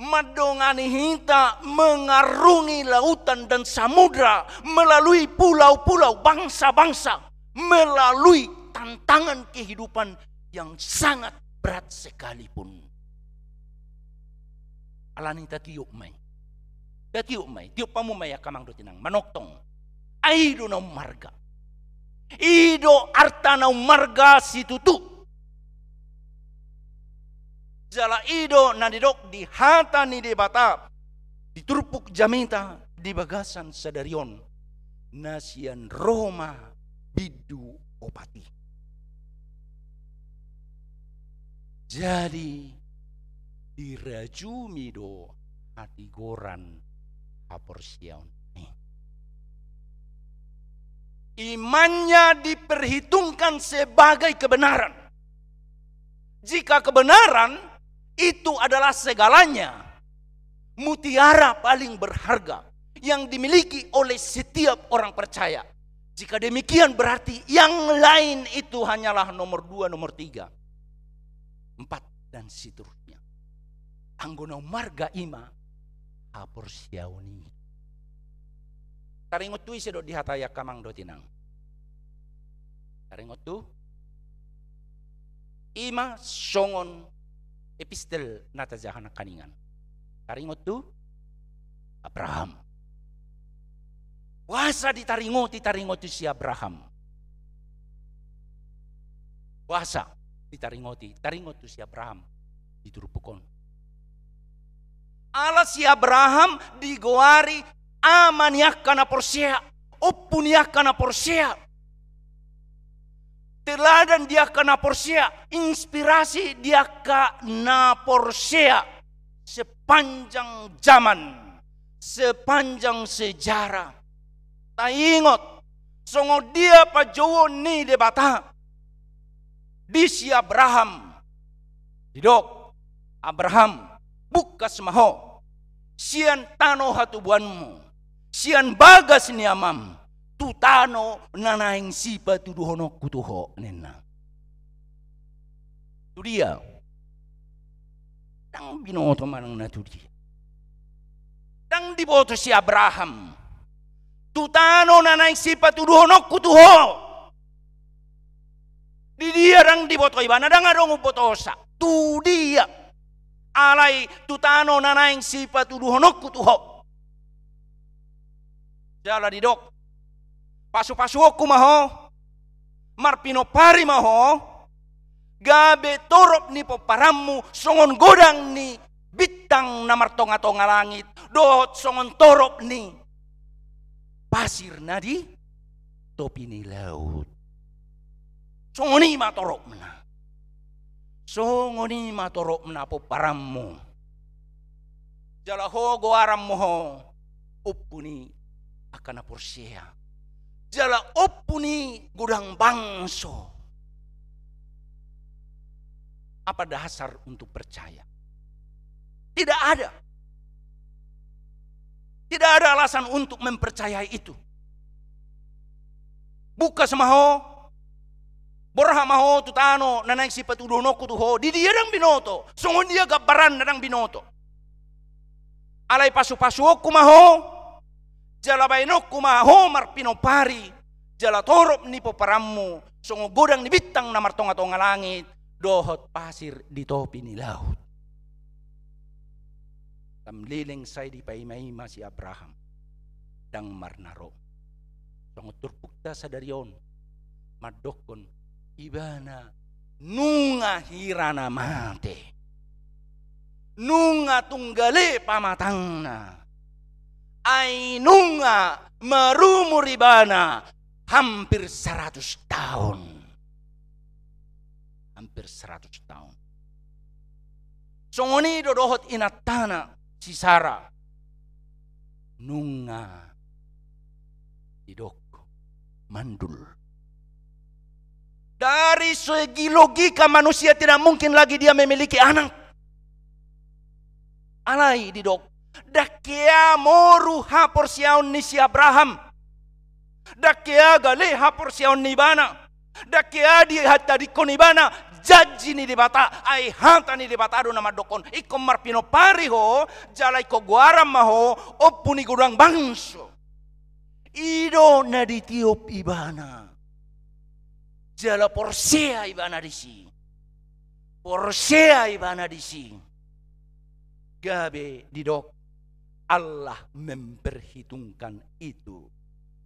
mandongani hita mengarungi lautan dan samudra, melalui pulau-pulau, bangsa-bangsa, melalui tantangan kehidupan yang sangat berat sekalipun. Alani tatiop ma i. Tatiop ma i, tiop hamu ma i angka amang dohot inang, manongtong. Ai i do na ummarga. I do arta na ummarga situtu. Jala i do na nidok di hata ni Debata di turpuk jamita di bagasan sadari on, na sian Roma bindu opat i. Jadi dirajumi do hatigoran haporseaon i. Imannya diperhitungkan sebagai kebenaran. Jika kebenaran itu adalah segalanya, mutiara paling berharga yang dimiliki oleh setiap orang percaya. Jika demikian, berarti yang lain itu hanyalah nomor dua, nomor tiga, empat, dan seterusnya. Anggo na ummarga i ma haporseaon i. Taringot tu ise do dihatai angka amang dohot inang? Taringot tu, i ma songon epistel na tajaha nangkaningan. Taringot tu Abraham. Boasa ditaringoti, taringot tu si Abraham? Boasa ditaringoti, taringot tu si Abraham di turpuk on? Ala si Abraham digoari ama ni angka na porsea, ompu ni angka na porsea, teladan di angka na porsea, inspirasi di angka na porsea sepanjang zaman, sepanjang sejarah. Taingot, songon dia panjouon ni Debata di si Abraham. Didok, Abraham, bungkas ma ho sian tano hatubuanmu, sian bagas ni amam, tu tano na naeng sipatuduhononku tu ho, ninna. Tu dia? Ndang binoto manang na tu dia. Ndang diboto si Abraham tu tano na naeng sipatuduhononku tu ho. Di dia ndang diboto ibana, ndang adong umbotosa. Tu dia? Alai tu tano na naeng sipatuduhononku tu ho. Jala didok, pasupasuonku ma ho, marpinompari ma ho, gabe torop ni pomparanmu songon godang ni bintang na martongatonga langit, dohot songon torop ni pasir na di topi ni laut. Songon i ma toropna. Songon i ma toropna pomparanmu. Jala ho goaranmu ho ompu ni angka na porsea. Jala ompu ni godang bangso. Apa dasar untuk percaya? Tidak ada. Tidak ada alasan untuk mempercayai itu. Bungkas ma ho, borhat ma ho tu tano na naeng sipatuduhononku tu ho, di dia ndang binoto, songon dia gambaranna ndang binoto. Alai pasupasuonku ma ho, jala baenonku ma ho marpinompari, jala torop ni pomparanmu songon godang ni bintang na martongatonga langit, dohot pasir di topi ni laut. Lam leleng sai dipaimaima si Abraham, ndang marnaro. Songon turpukta sadari on mandokkon, ibana nunga hira na mate, nunga tunggale pamatangna, ai nunga marumur ibana hampir seratus taon. Hampir seratus taon. Songon i do dohot inantana si Sara. nunga didok mandul. Dari segi logika manusia tidak mungkin lagi dia memiliki anak. Alai didok, ndang hea moru haporseaon ni si Abraham. Ndang hea gale haporseaon ni ibana. Ndang hea ditadingkon ibana janji ni Debata, ai hata ni Debata do na mandokkon, ingkon marpinompari ho, jala ingkon goaran ma ho ompu ni godang bangso. I do na ditiop ibana. Jala porsea ibana disi. Porsea ibana disi. Gabe didok, Allah memperhitungkan itu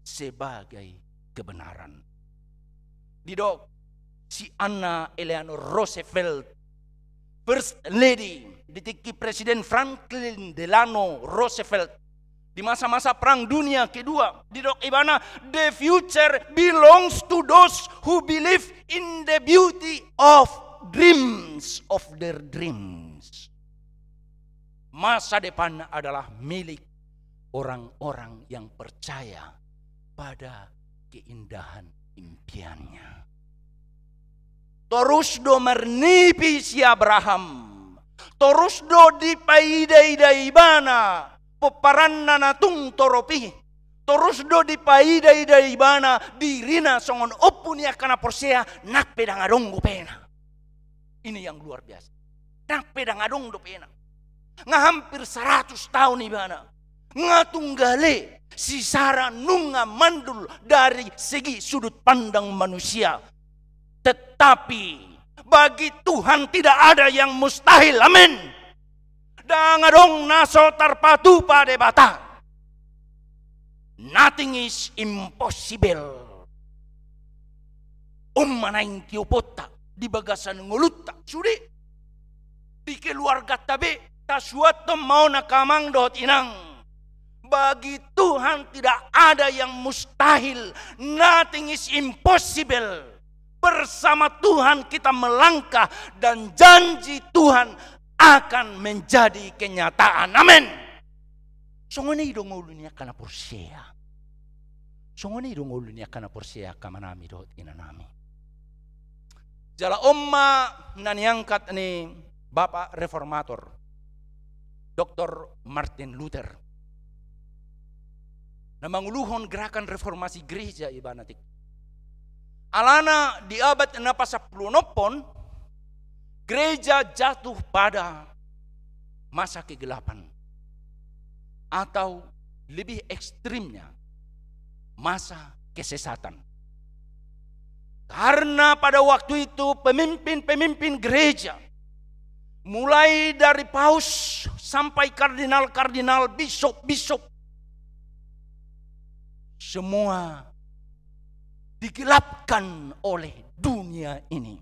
sebagai kebenaran. Didok, si Anna Eleanor Roosevelt, First Lady, di tingki Presiden Franklin Delano Roosevelt, di masa-masa Perang Dunia Kedua, didok ibana, "The future belongs to those who believe in the beauty of dreams, of their dreams." Masa depan adalah milik orang-orang yang percaya pada keindahan impiannya. Torus do marnipi si Abraham. Torus do dipaida-ida ibana pomparanna na tung torop i. Torus do dipaida-ida ibana dirina songon ompu ni angka na porsea, nang pe ndang adong dopena. Ini yang luar biasa. Nang pe ndang adong dopena. Nga hampir seratus tahun ibana. Nga tung gale si Sara nunga mandul dari segi sudut pandang manusia. Tetapi bagi Tuhan tidak ada yang mustahil. Amin. Ndang adong na so tarpatupa Debata. Nothing is impossible. On ma naeng tioponta di bagasan ngolunta, sude. Di keluarganta be, tasuanhon ma on angka amang dohot inang. Bagi Tuhan tidak ada yang mustahil. Nothing is impossible. Bersama Tuhan kita melangkah dan janji Tuhan akan menjadi kenyataan. Amin. Songon i do ngolu ni angka na porsea. Songon i do ngolu ni angka na porsea, angka amanami dohot inanami. Jala on ma na niangkat ni Bapak Reformator, Doktor Martin Luther, na manguluhon gerakan reformasi gereja ibana tingki. Alana di abad na pasampuluonomhon, gereja jatuh pada masa kegelapan, atau lebih ekstrimnya, masa kesesatan. Karena pada waktu itu pemimpin-pemimpin gereja, mulai dari paus sampai kardinal-kardinal, bisop-bisop, semua digelapkan oleh dunia ini.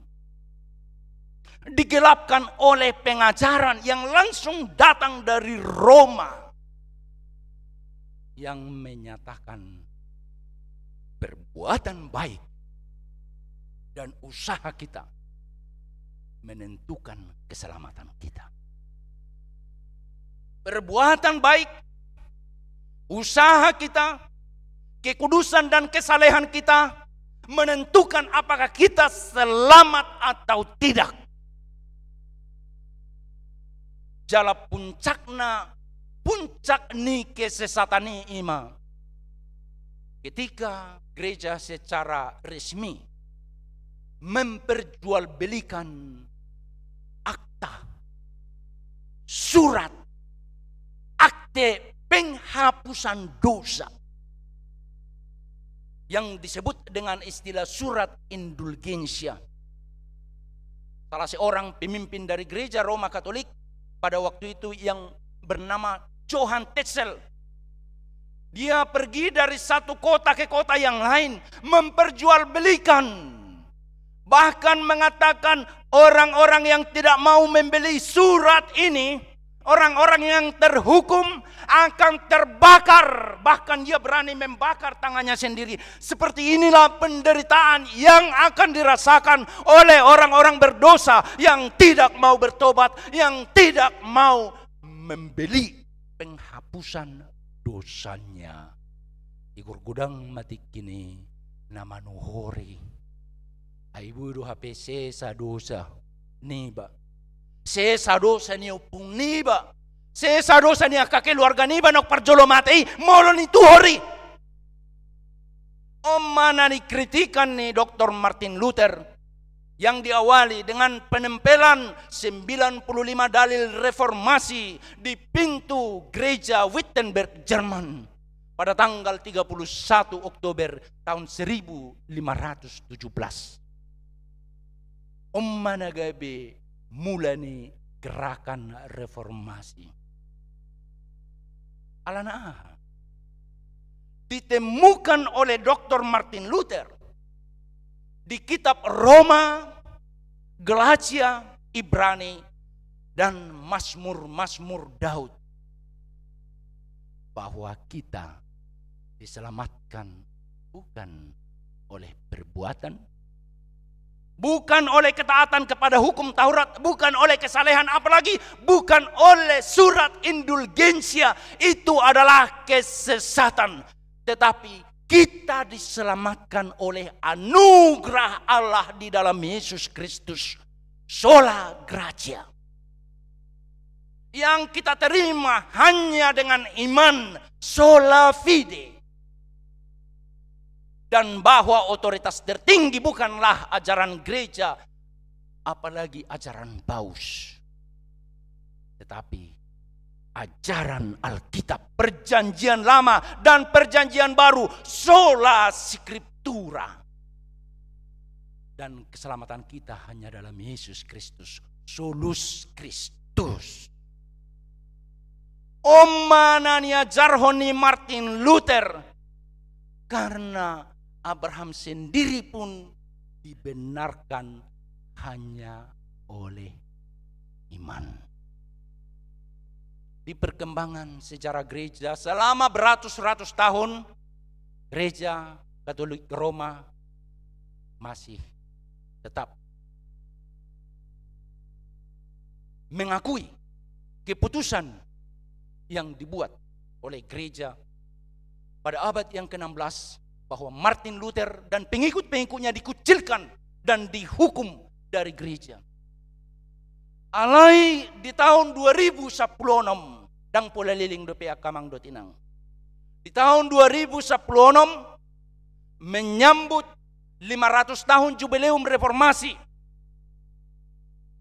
Digelapkan oleh pengajaran yang langsung datang dari Roma yang menyatakan perbuatan baik dan usaha kita menentukan keselamatan kita. Perbuatan baik, usaha kita, kekudusan dan kesalehan kita menentukan apakah kita selamat atau tidak. Jala puncakna, puncak ni kesesatan i ima ketika gereja secara resmi memperjualbelikan akta, surat, akte penghapusan dosa yang disebut dengan istilah surat indulgensia. Salah seorang pemimpin dari gereja Roma Katolik pada waktu itu yang bernama Johann Tetzel, dia pergi dari satu kota ke kota yang lain, memperjualbelikan, bahkan mengatakan orang-orang yang tidak mau membeli surat ini, orang-orang yang terhukum akan terbakar. Bahkan ia berani membakar tangannya sendiri. Seperti inilah penderitaan yang akan dirasakan oleh orang-orang berdosa yang tidak mau bertobat, yang tidak mau membeli penghapusan dosanya. Igor godang ma tingki ni na manuhori. Ai boi do hape sesa dosa niba. Sesa dosa ni ompung niba. Sesa dosa ni angka keluarga niba naung parjolo mate i, molo dituhori. On ma na dikritikan ni Doktor Martin Luther yang diawali dengan penempelan sembilan puluh lima dalil reformasi di pintu gereja Wittenberg, Jerman, pada tanggal tiga puluh satu Oktober tahun seribu lima ratus tujuh belas. On ma na gabe mula ni gerakan reformasi. Alana aha? Ditemukan oleh Doktor Martin Luther di kitab Roma, Galatia, Ibrani, dan Mazmur-Mazmur Daud bahwa kita diselamatkan bukan oleh perbuatan, bukan oleh ketaatan kepada hukum Taurat, bukan oleh kesalehan, apalagi bukan oleh surat indulgensia. Itu adalah kesesatan. Tetapi kita diselamatkan oleh anugerah Allah di dalam Yesus Kristus. Sola gratia. Yang kita terima hanya dengan iman, sola fide. Dan bahwa otoritas tertinggi bukanlah ajaran gereja, apalagi ajaran paus. Tetapi ajaran Alkitab, Perjanjian Lama dan Perjanjian Baru, sola scriptura. Dan keselamatan kita hanya dalam Yesus Kristus, solus Christus. On ma na niajarhon ni Martin Luther, karena Abraham sendiri pun dibenarkan hanya oleh iman. Di perkembangan sejarah gereja selama beratus-ratus tahun, Gereja Katolik Roma masih tetap mengakui keputusan yang dibuat oleh gereja pada abad yang keenam belas, bahwa Martin Luther dan pengikut-pengikutnya dikucilkan dan dihukum dari gereja. Alai di tahun dua ribu sepuluh enam, ndang pola leleng dope angka amang dohot inang. Di tahun dua ribu sepuluh enam, menyambut lima ratus tahun jubileum reformasi,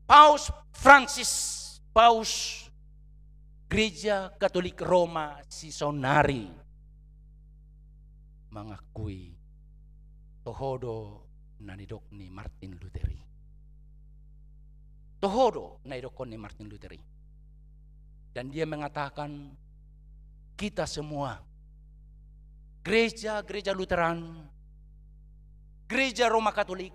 Paus Francis, Paus Gereja Katolik Roma sisaonari mangakui toho do na nidok ni Martin Luther i. Toho do na nidokkon ni Martin Luther i. Dan dia mengatakan, kita semua, gereja-gereja Lutheran, gereja Roma Katolik,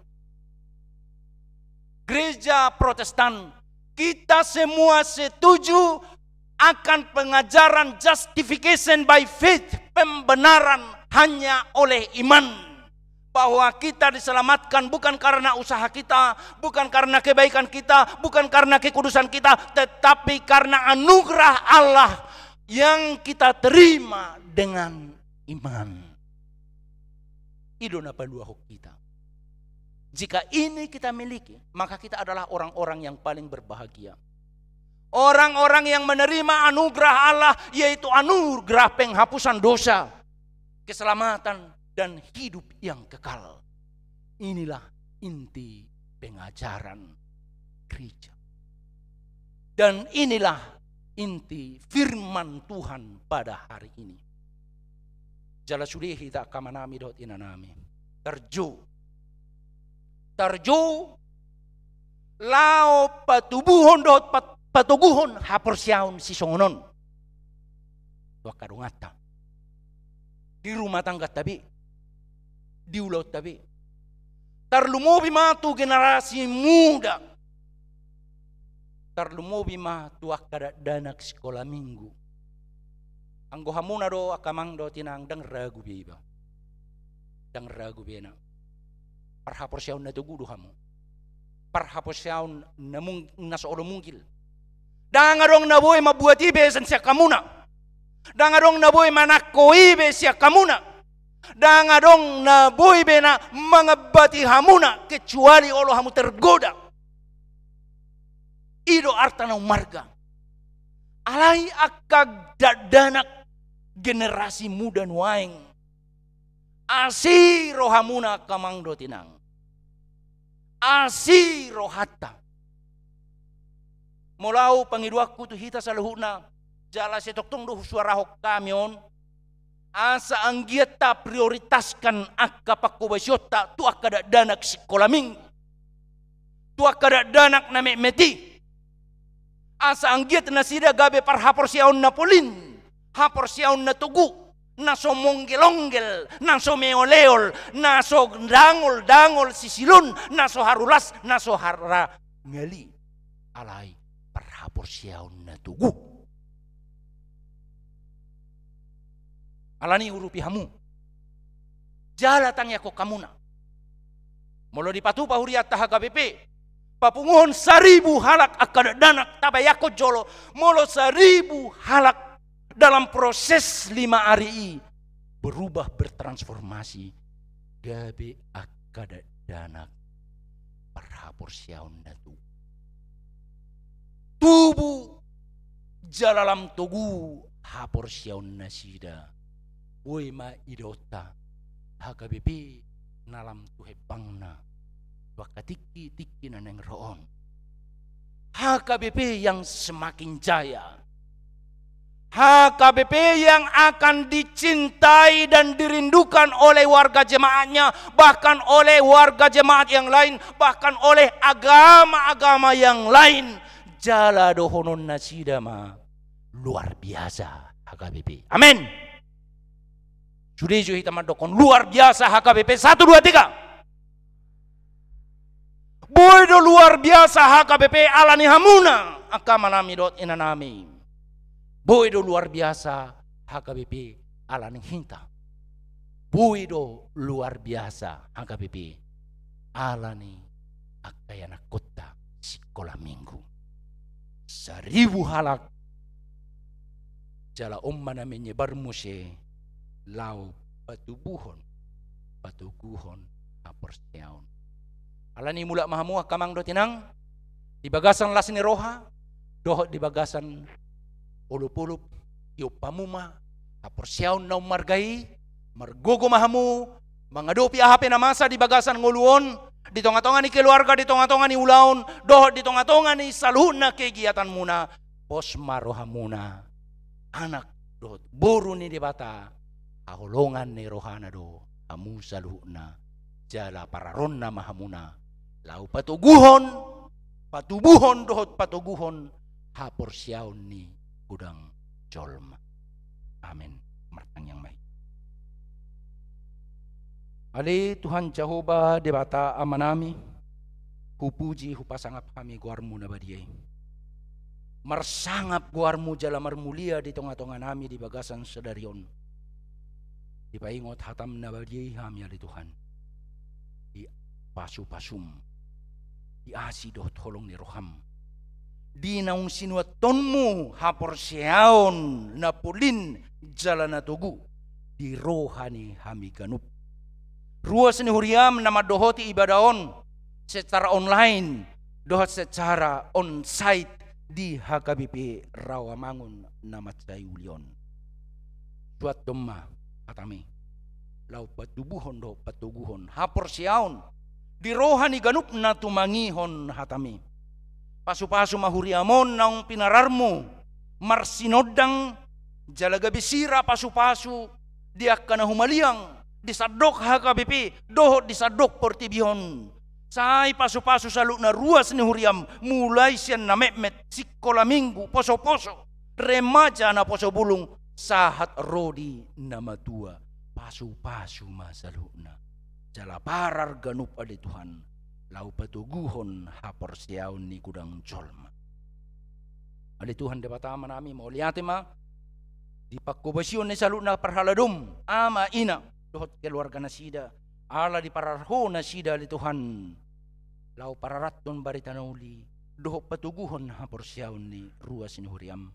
gereja Protestan, kita semua setuju akan pengajaran justification by faith, pembenaran hanya oleh iman. Bahwa kita diselamatkan bukan karena usaha kita, bukan karena kebaikan kita, bukan karena kekudusan kita, tetapi karena anugerah Allah yang kita terima dengan iman. I do na paluahon hita. Jika ini kita miliki, maka kita adalah orang-orang yang paling berbahagia. Orang-orang yang menerima anugerah Allah, yaitu anugerah penghapusan dosa, keselamatan, dan hidup yang kekal. Inilah inti pengajaran gereja. Dan inilah inti firman Tuhan pada hari ini. Jala sude hita angka amanami dohot inanami, tarjou, tarjou laho patubuhon dohot pat-, patoguhon haporseaon sisongon on tu angka donganta, di rumah tangganta be, di ulaonta be. Tarlumobi ma tu generasi muda. Tarlumobi ma tu angka dakdanak sikola minggu. Anggo hamuna do angka amang dohot inang, ndang ragu be iba. Ndang ragu be na parhaporseaon na togu do hamu. Parhaporseaon na mung-, na so olo munggil. Ndang adong na boi mambuat i be sian sian hamuna. Ndang adong na boi manangko i be sian hamuna. Ndang adong na boi be na mangambati hamuna, kecuali olo hamu tergoda. I do arta na ummarga. Alai angka dakdanak generasi muda nuaeng, asi rohamuna angka amang dohot inang. Asi rohanta. Molo au pangidoanku tu hita saluhutna, jala sai tongtong do husuarahon hami on, asa anggiat taprioritaskan angka panghobasionta tu angka dakdanak sikola minggu, tu angka dakdanak na metmet i. Asa anggiat nasida gabe parhaporseaon na polin, haporseaon na togu, na so monggelonggel, na so meoleol, na so dangol, dangol sisilon, na so harulas, na so harangali. Alai parhaporseaon na togu. Alani i urupi hamu. Jala tangiangkon hamuna. Molo dipatupa hurianta H K B P, papunguhon saribu halak angka dakdanak, tabayangkon jolo, molo saribu halak dalam proses lima ari i berubah, bertransformasi, gabe angka dakdanak parhaporseaon na tubu. Tubu jala lam togu haporseaon nasida. Boi ma idaonta H K B P na lam tu hempangna tu angka tingki-tingki na naeng ro on. H K B P yang semakin jaya. H K B P yang akan dicintai dan dirindukan oleh warga jemaatnya, bahkan oleh warga jemaat yang lain, bahkan oleh agama-agama yang lain. Jala dohonon nasida ma luar biasa H K B P. Amin. Sude jo hita mandokkon luar biasa H K B P. Satu, dua, tiga. Boi do luar biasa H K B P alani hamuna angka amanami dohot inanami. Boi do luar biasa H K B P alani hita. Boi do luar biasa H K B P alani angka ianakkonta sikola minggu. Saribu halak. Jala on ma na menyebar muse laho patubuhon, patoguhon haporseaon. Alani i mulak ma hamu angka amang dohot inang, di bagasan las ni roha dohot di bagasan olopolop, tiop hamu ma haporseaon na ummarga i, margogo ma hamu mangadopi aha pe na masa di bagasan ngolu on, di tonga-tonga ni keluarga, di tonga-tonga ni ulaon, dohot di tonga-tonga ni saluhutna kegiatanmuna. Pos ma rohamuna, anak dohot boru ni Debata, haholongan ni rohana do hamu saluhutna, jala pararonna ma hamuna laho patoguhon, patubuhon dohot patoguhon haporseaon ni godang jolma. Amin. Martangiang ma hita. Ale Tuhan Jahowa Debata Amanami, hupuji hupasangap hami goarmu na badia i. Marsangap goarmu jala marmulia di tonga-tonganami di bagasan sadari on. Dipaingot hatam na badia i hami ale Tuhan. Di pasu-pasum, di asi dohot holong ni roham, di naung sinuantonmu haporseaon na polin jala na togu di roha ni hami ganup. Ruas ni huriam na mandohoti ibadah on secara online dohot secara onsite di H K B P Rawamangun na mansai uli on. Suanton ma hatami laho patubuhon dohot patoguhon haporseaon di roha ni ganup na tumangihon hatami. Pasu-pasu ma huriam on naung pinararmu marsinondang jala gabe sira pasu-pasu di angka na humaliang di sandok H K B P dohot di sandok portibi on. Sai pasu-pasu saluhutna ruas ni huriam, mulai sian na metmet, sikola minggu, poso-poso, remaja na poso bulung, sahat ro di na matua. Pasu-pasu ma saluhutna. Jala parar ganup ale Tuhan, laho patoguhon haporseaon ni godang jolma. Ale Tuhan Debata Amanami, mauliate ma di panghobasion ni saluhutna parhaladom, ama, ina dohot keluarga nasida, ala diparar Ho nasida ale Tuhan, laho pararathon barita na uli dohot patoguhon haporseaon ni ruas ni huriam.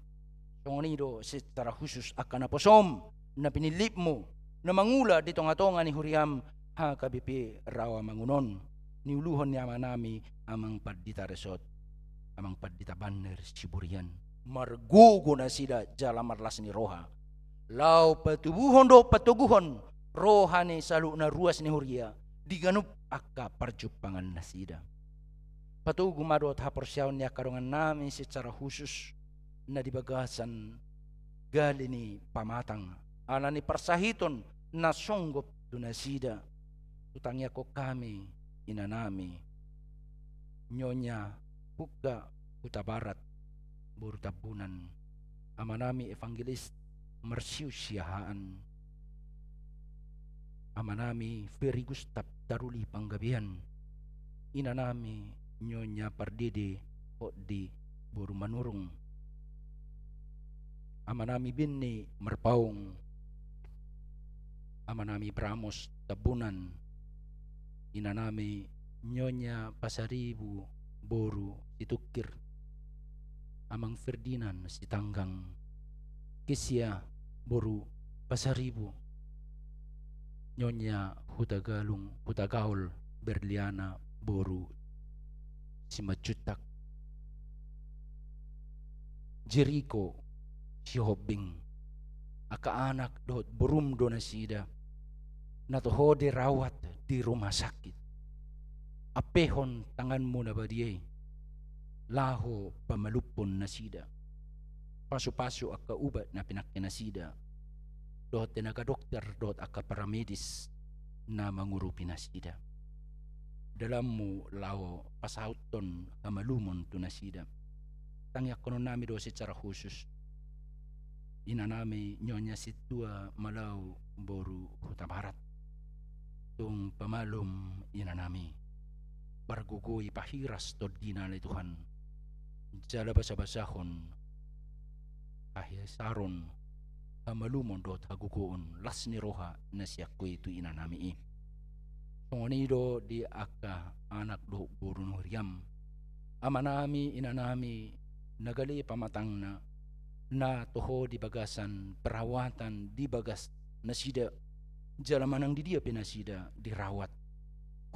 Songon i do secara khusus angka naposom, na pinillitmu, na mangula di tonga-tonga ni huriam H K B P Rawamangun on, niuluhon ni amanami Amang Pandita Resort, Amang Pandita Banner Siburian. Margogo nasida jala marlas ni roha laho patubuhon dohot patoguhon roha ni saluhut na ruas ni huria di ganup angka parjumpangan nasida. Patogu ma dohot haporseaon ni angka dongannami secara khusus na di bagasan Gale ni Pamatang, ala ni parsahiton na songgop tu nasida. Hutangiangkon hami inanami Nyonya Pungka Hutabarat, boru Tambunan, amanami Evangelis Marsius Siahaan, amanami Ferry Gustaf Taruli Panggabean, inanami Nyonya Pardede Hotdi boru Manurung, amanami Benny Marpaung, amanami Bramos Tambunan, inanami Nyonya Pasaribu boru Situngkir, Amang Ferdinand Sitanggang, Kesia boru Pasaribu, Nyonya Hutagalung, Hutagaol Berliana boru Simanjuntak, Jeriko Sihombing, angka anak dohot borum do nasida na toho dirawat di rumah sakit. Ampehon tanganmu na badia i laho pamalumhon nasida. Pasu-pasu angka ubat na pinangke nasida dohot tenaga dokter dohot angka paramedis na mangurupi nasida. Dalanmu laho pasauthon hamalumon tu nasida. Tangiangkononnami do secara khusus inanami Nyonya Sintua Malau boru Hutabarat. Tung pamalum inanami, pargogoi pahiras tondina ale Tuhan, jala basa-basahon hahisaron, hamalumon dohot hagogoon, las ni roha na sian Ho i tu inanami i. Songon i do di angka anak dohot boru ni huriam, amanami inanami na gale pamatangna, na toho di bagasan perawatan di bagas nasida, jala manang di dia pe nasida dirawat,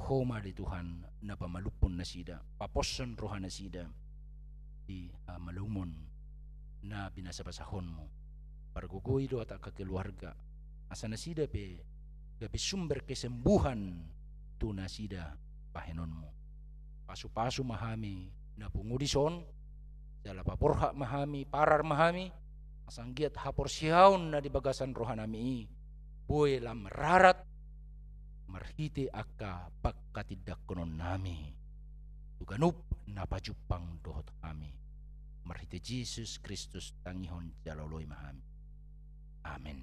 Ho ma ale Tuhan na pamalumhon nasida, paposhon roha nasida di hamalumon na binasa-basahonmu. Pargogoi dohot angka keluarga, asa nasida pe gabe sumber kesembuhan tu nasida bahenonmu. Pasu-pasu ma hami na pungu dison, jala paborhat ma hami, parar ma hami, asa anggiat haporseaon na di bagasan rohanami i boi lam rarat marhite angka pangkatindangkononnami tu ganup na pajumpang dohot hami. Marhite Jesus Kristus tangihon jala oloi ma hami. Amen.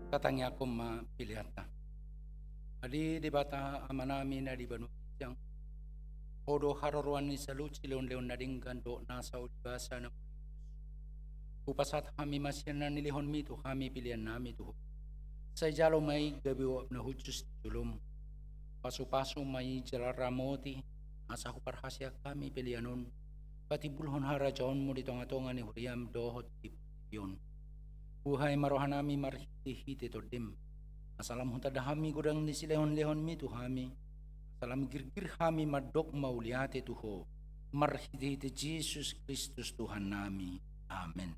Tatangiangkon ma peleanta. Ale Debata Amanami na di banua ginjang, Ho do haroroan ni saluhut silehonlehon na denggan dohot nasa ulibasa na mauliutus. Hupasahat hami ma sian na nilehonMi tu hami peleannami tu Ho. Sai jalo ma i gabe uap na hushus di joloM. Pasupasu ma i jala ramoti, asa huparhaseang hami pelean on patimbulhon harajaonMu di tongatonga ni huriaM dohot di portibi on. Buhai ma rohanami marhitehite TondiM, asa lam hutanda hami godang ni silehonlehonMi tu hami, asa lam girgir hami mandok mauliate tu Ho, marhitehite Jesus Kristus Tuhannami. Amen.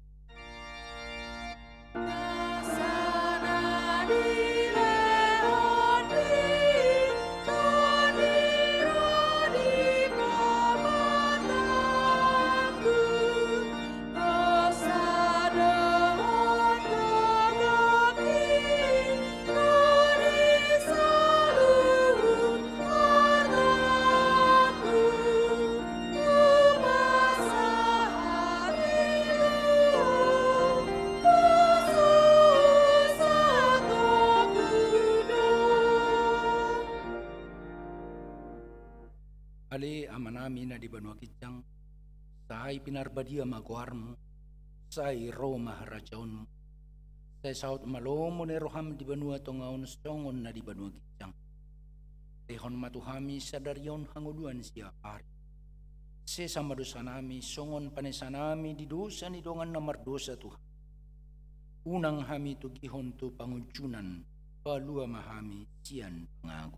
Ale Amanami na di banua ginjang, sai pinarbadia ma goarMu, sai ro ma harajaonMu, sai saut ma lomo ni rohaM di banua tonga on songon na di banua ginjang. Lehon ma tu hami sadari on hangoluan siapari. Sesa ma dosanami songon panesanami di dosa ni dongan na mardosa tu hami. Unang hami togihon tu pangunjunan, palua ma hami sian pangago.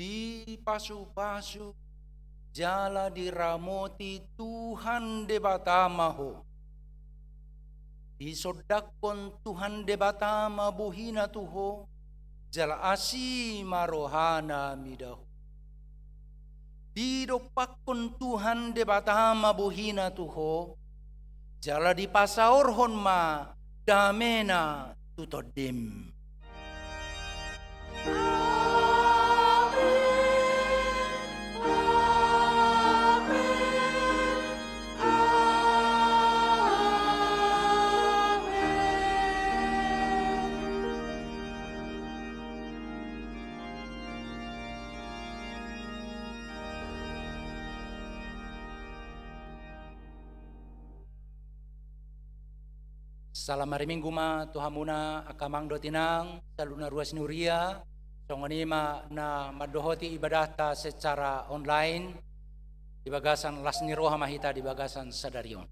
Dipasupasu jala diramoti Tuhan Debata ma ho. Disondangkon Tuhan Debata ma bohiNa tu ho, jala asi ma rohaNa mida ho. Didompakkon Tuhan Debata ma bohiNa tu ho, jala dipasaorhon ma dameNa tu tondim. Salam ari Minggu ma tu hamuna angka amang dohot inang, saluhutna ruas ni huria. Songon i ma na mandohoti ibadahta secara online, di bagasan las ni roha ma hita di bagasan sadari on.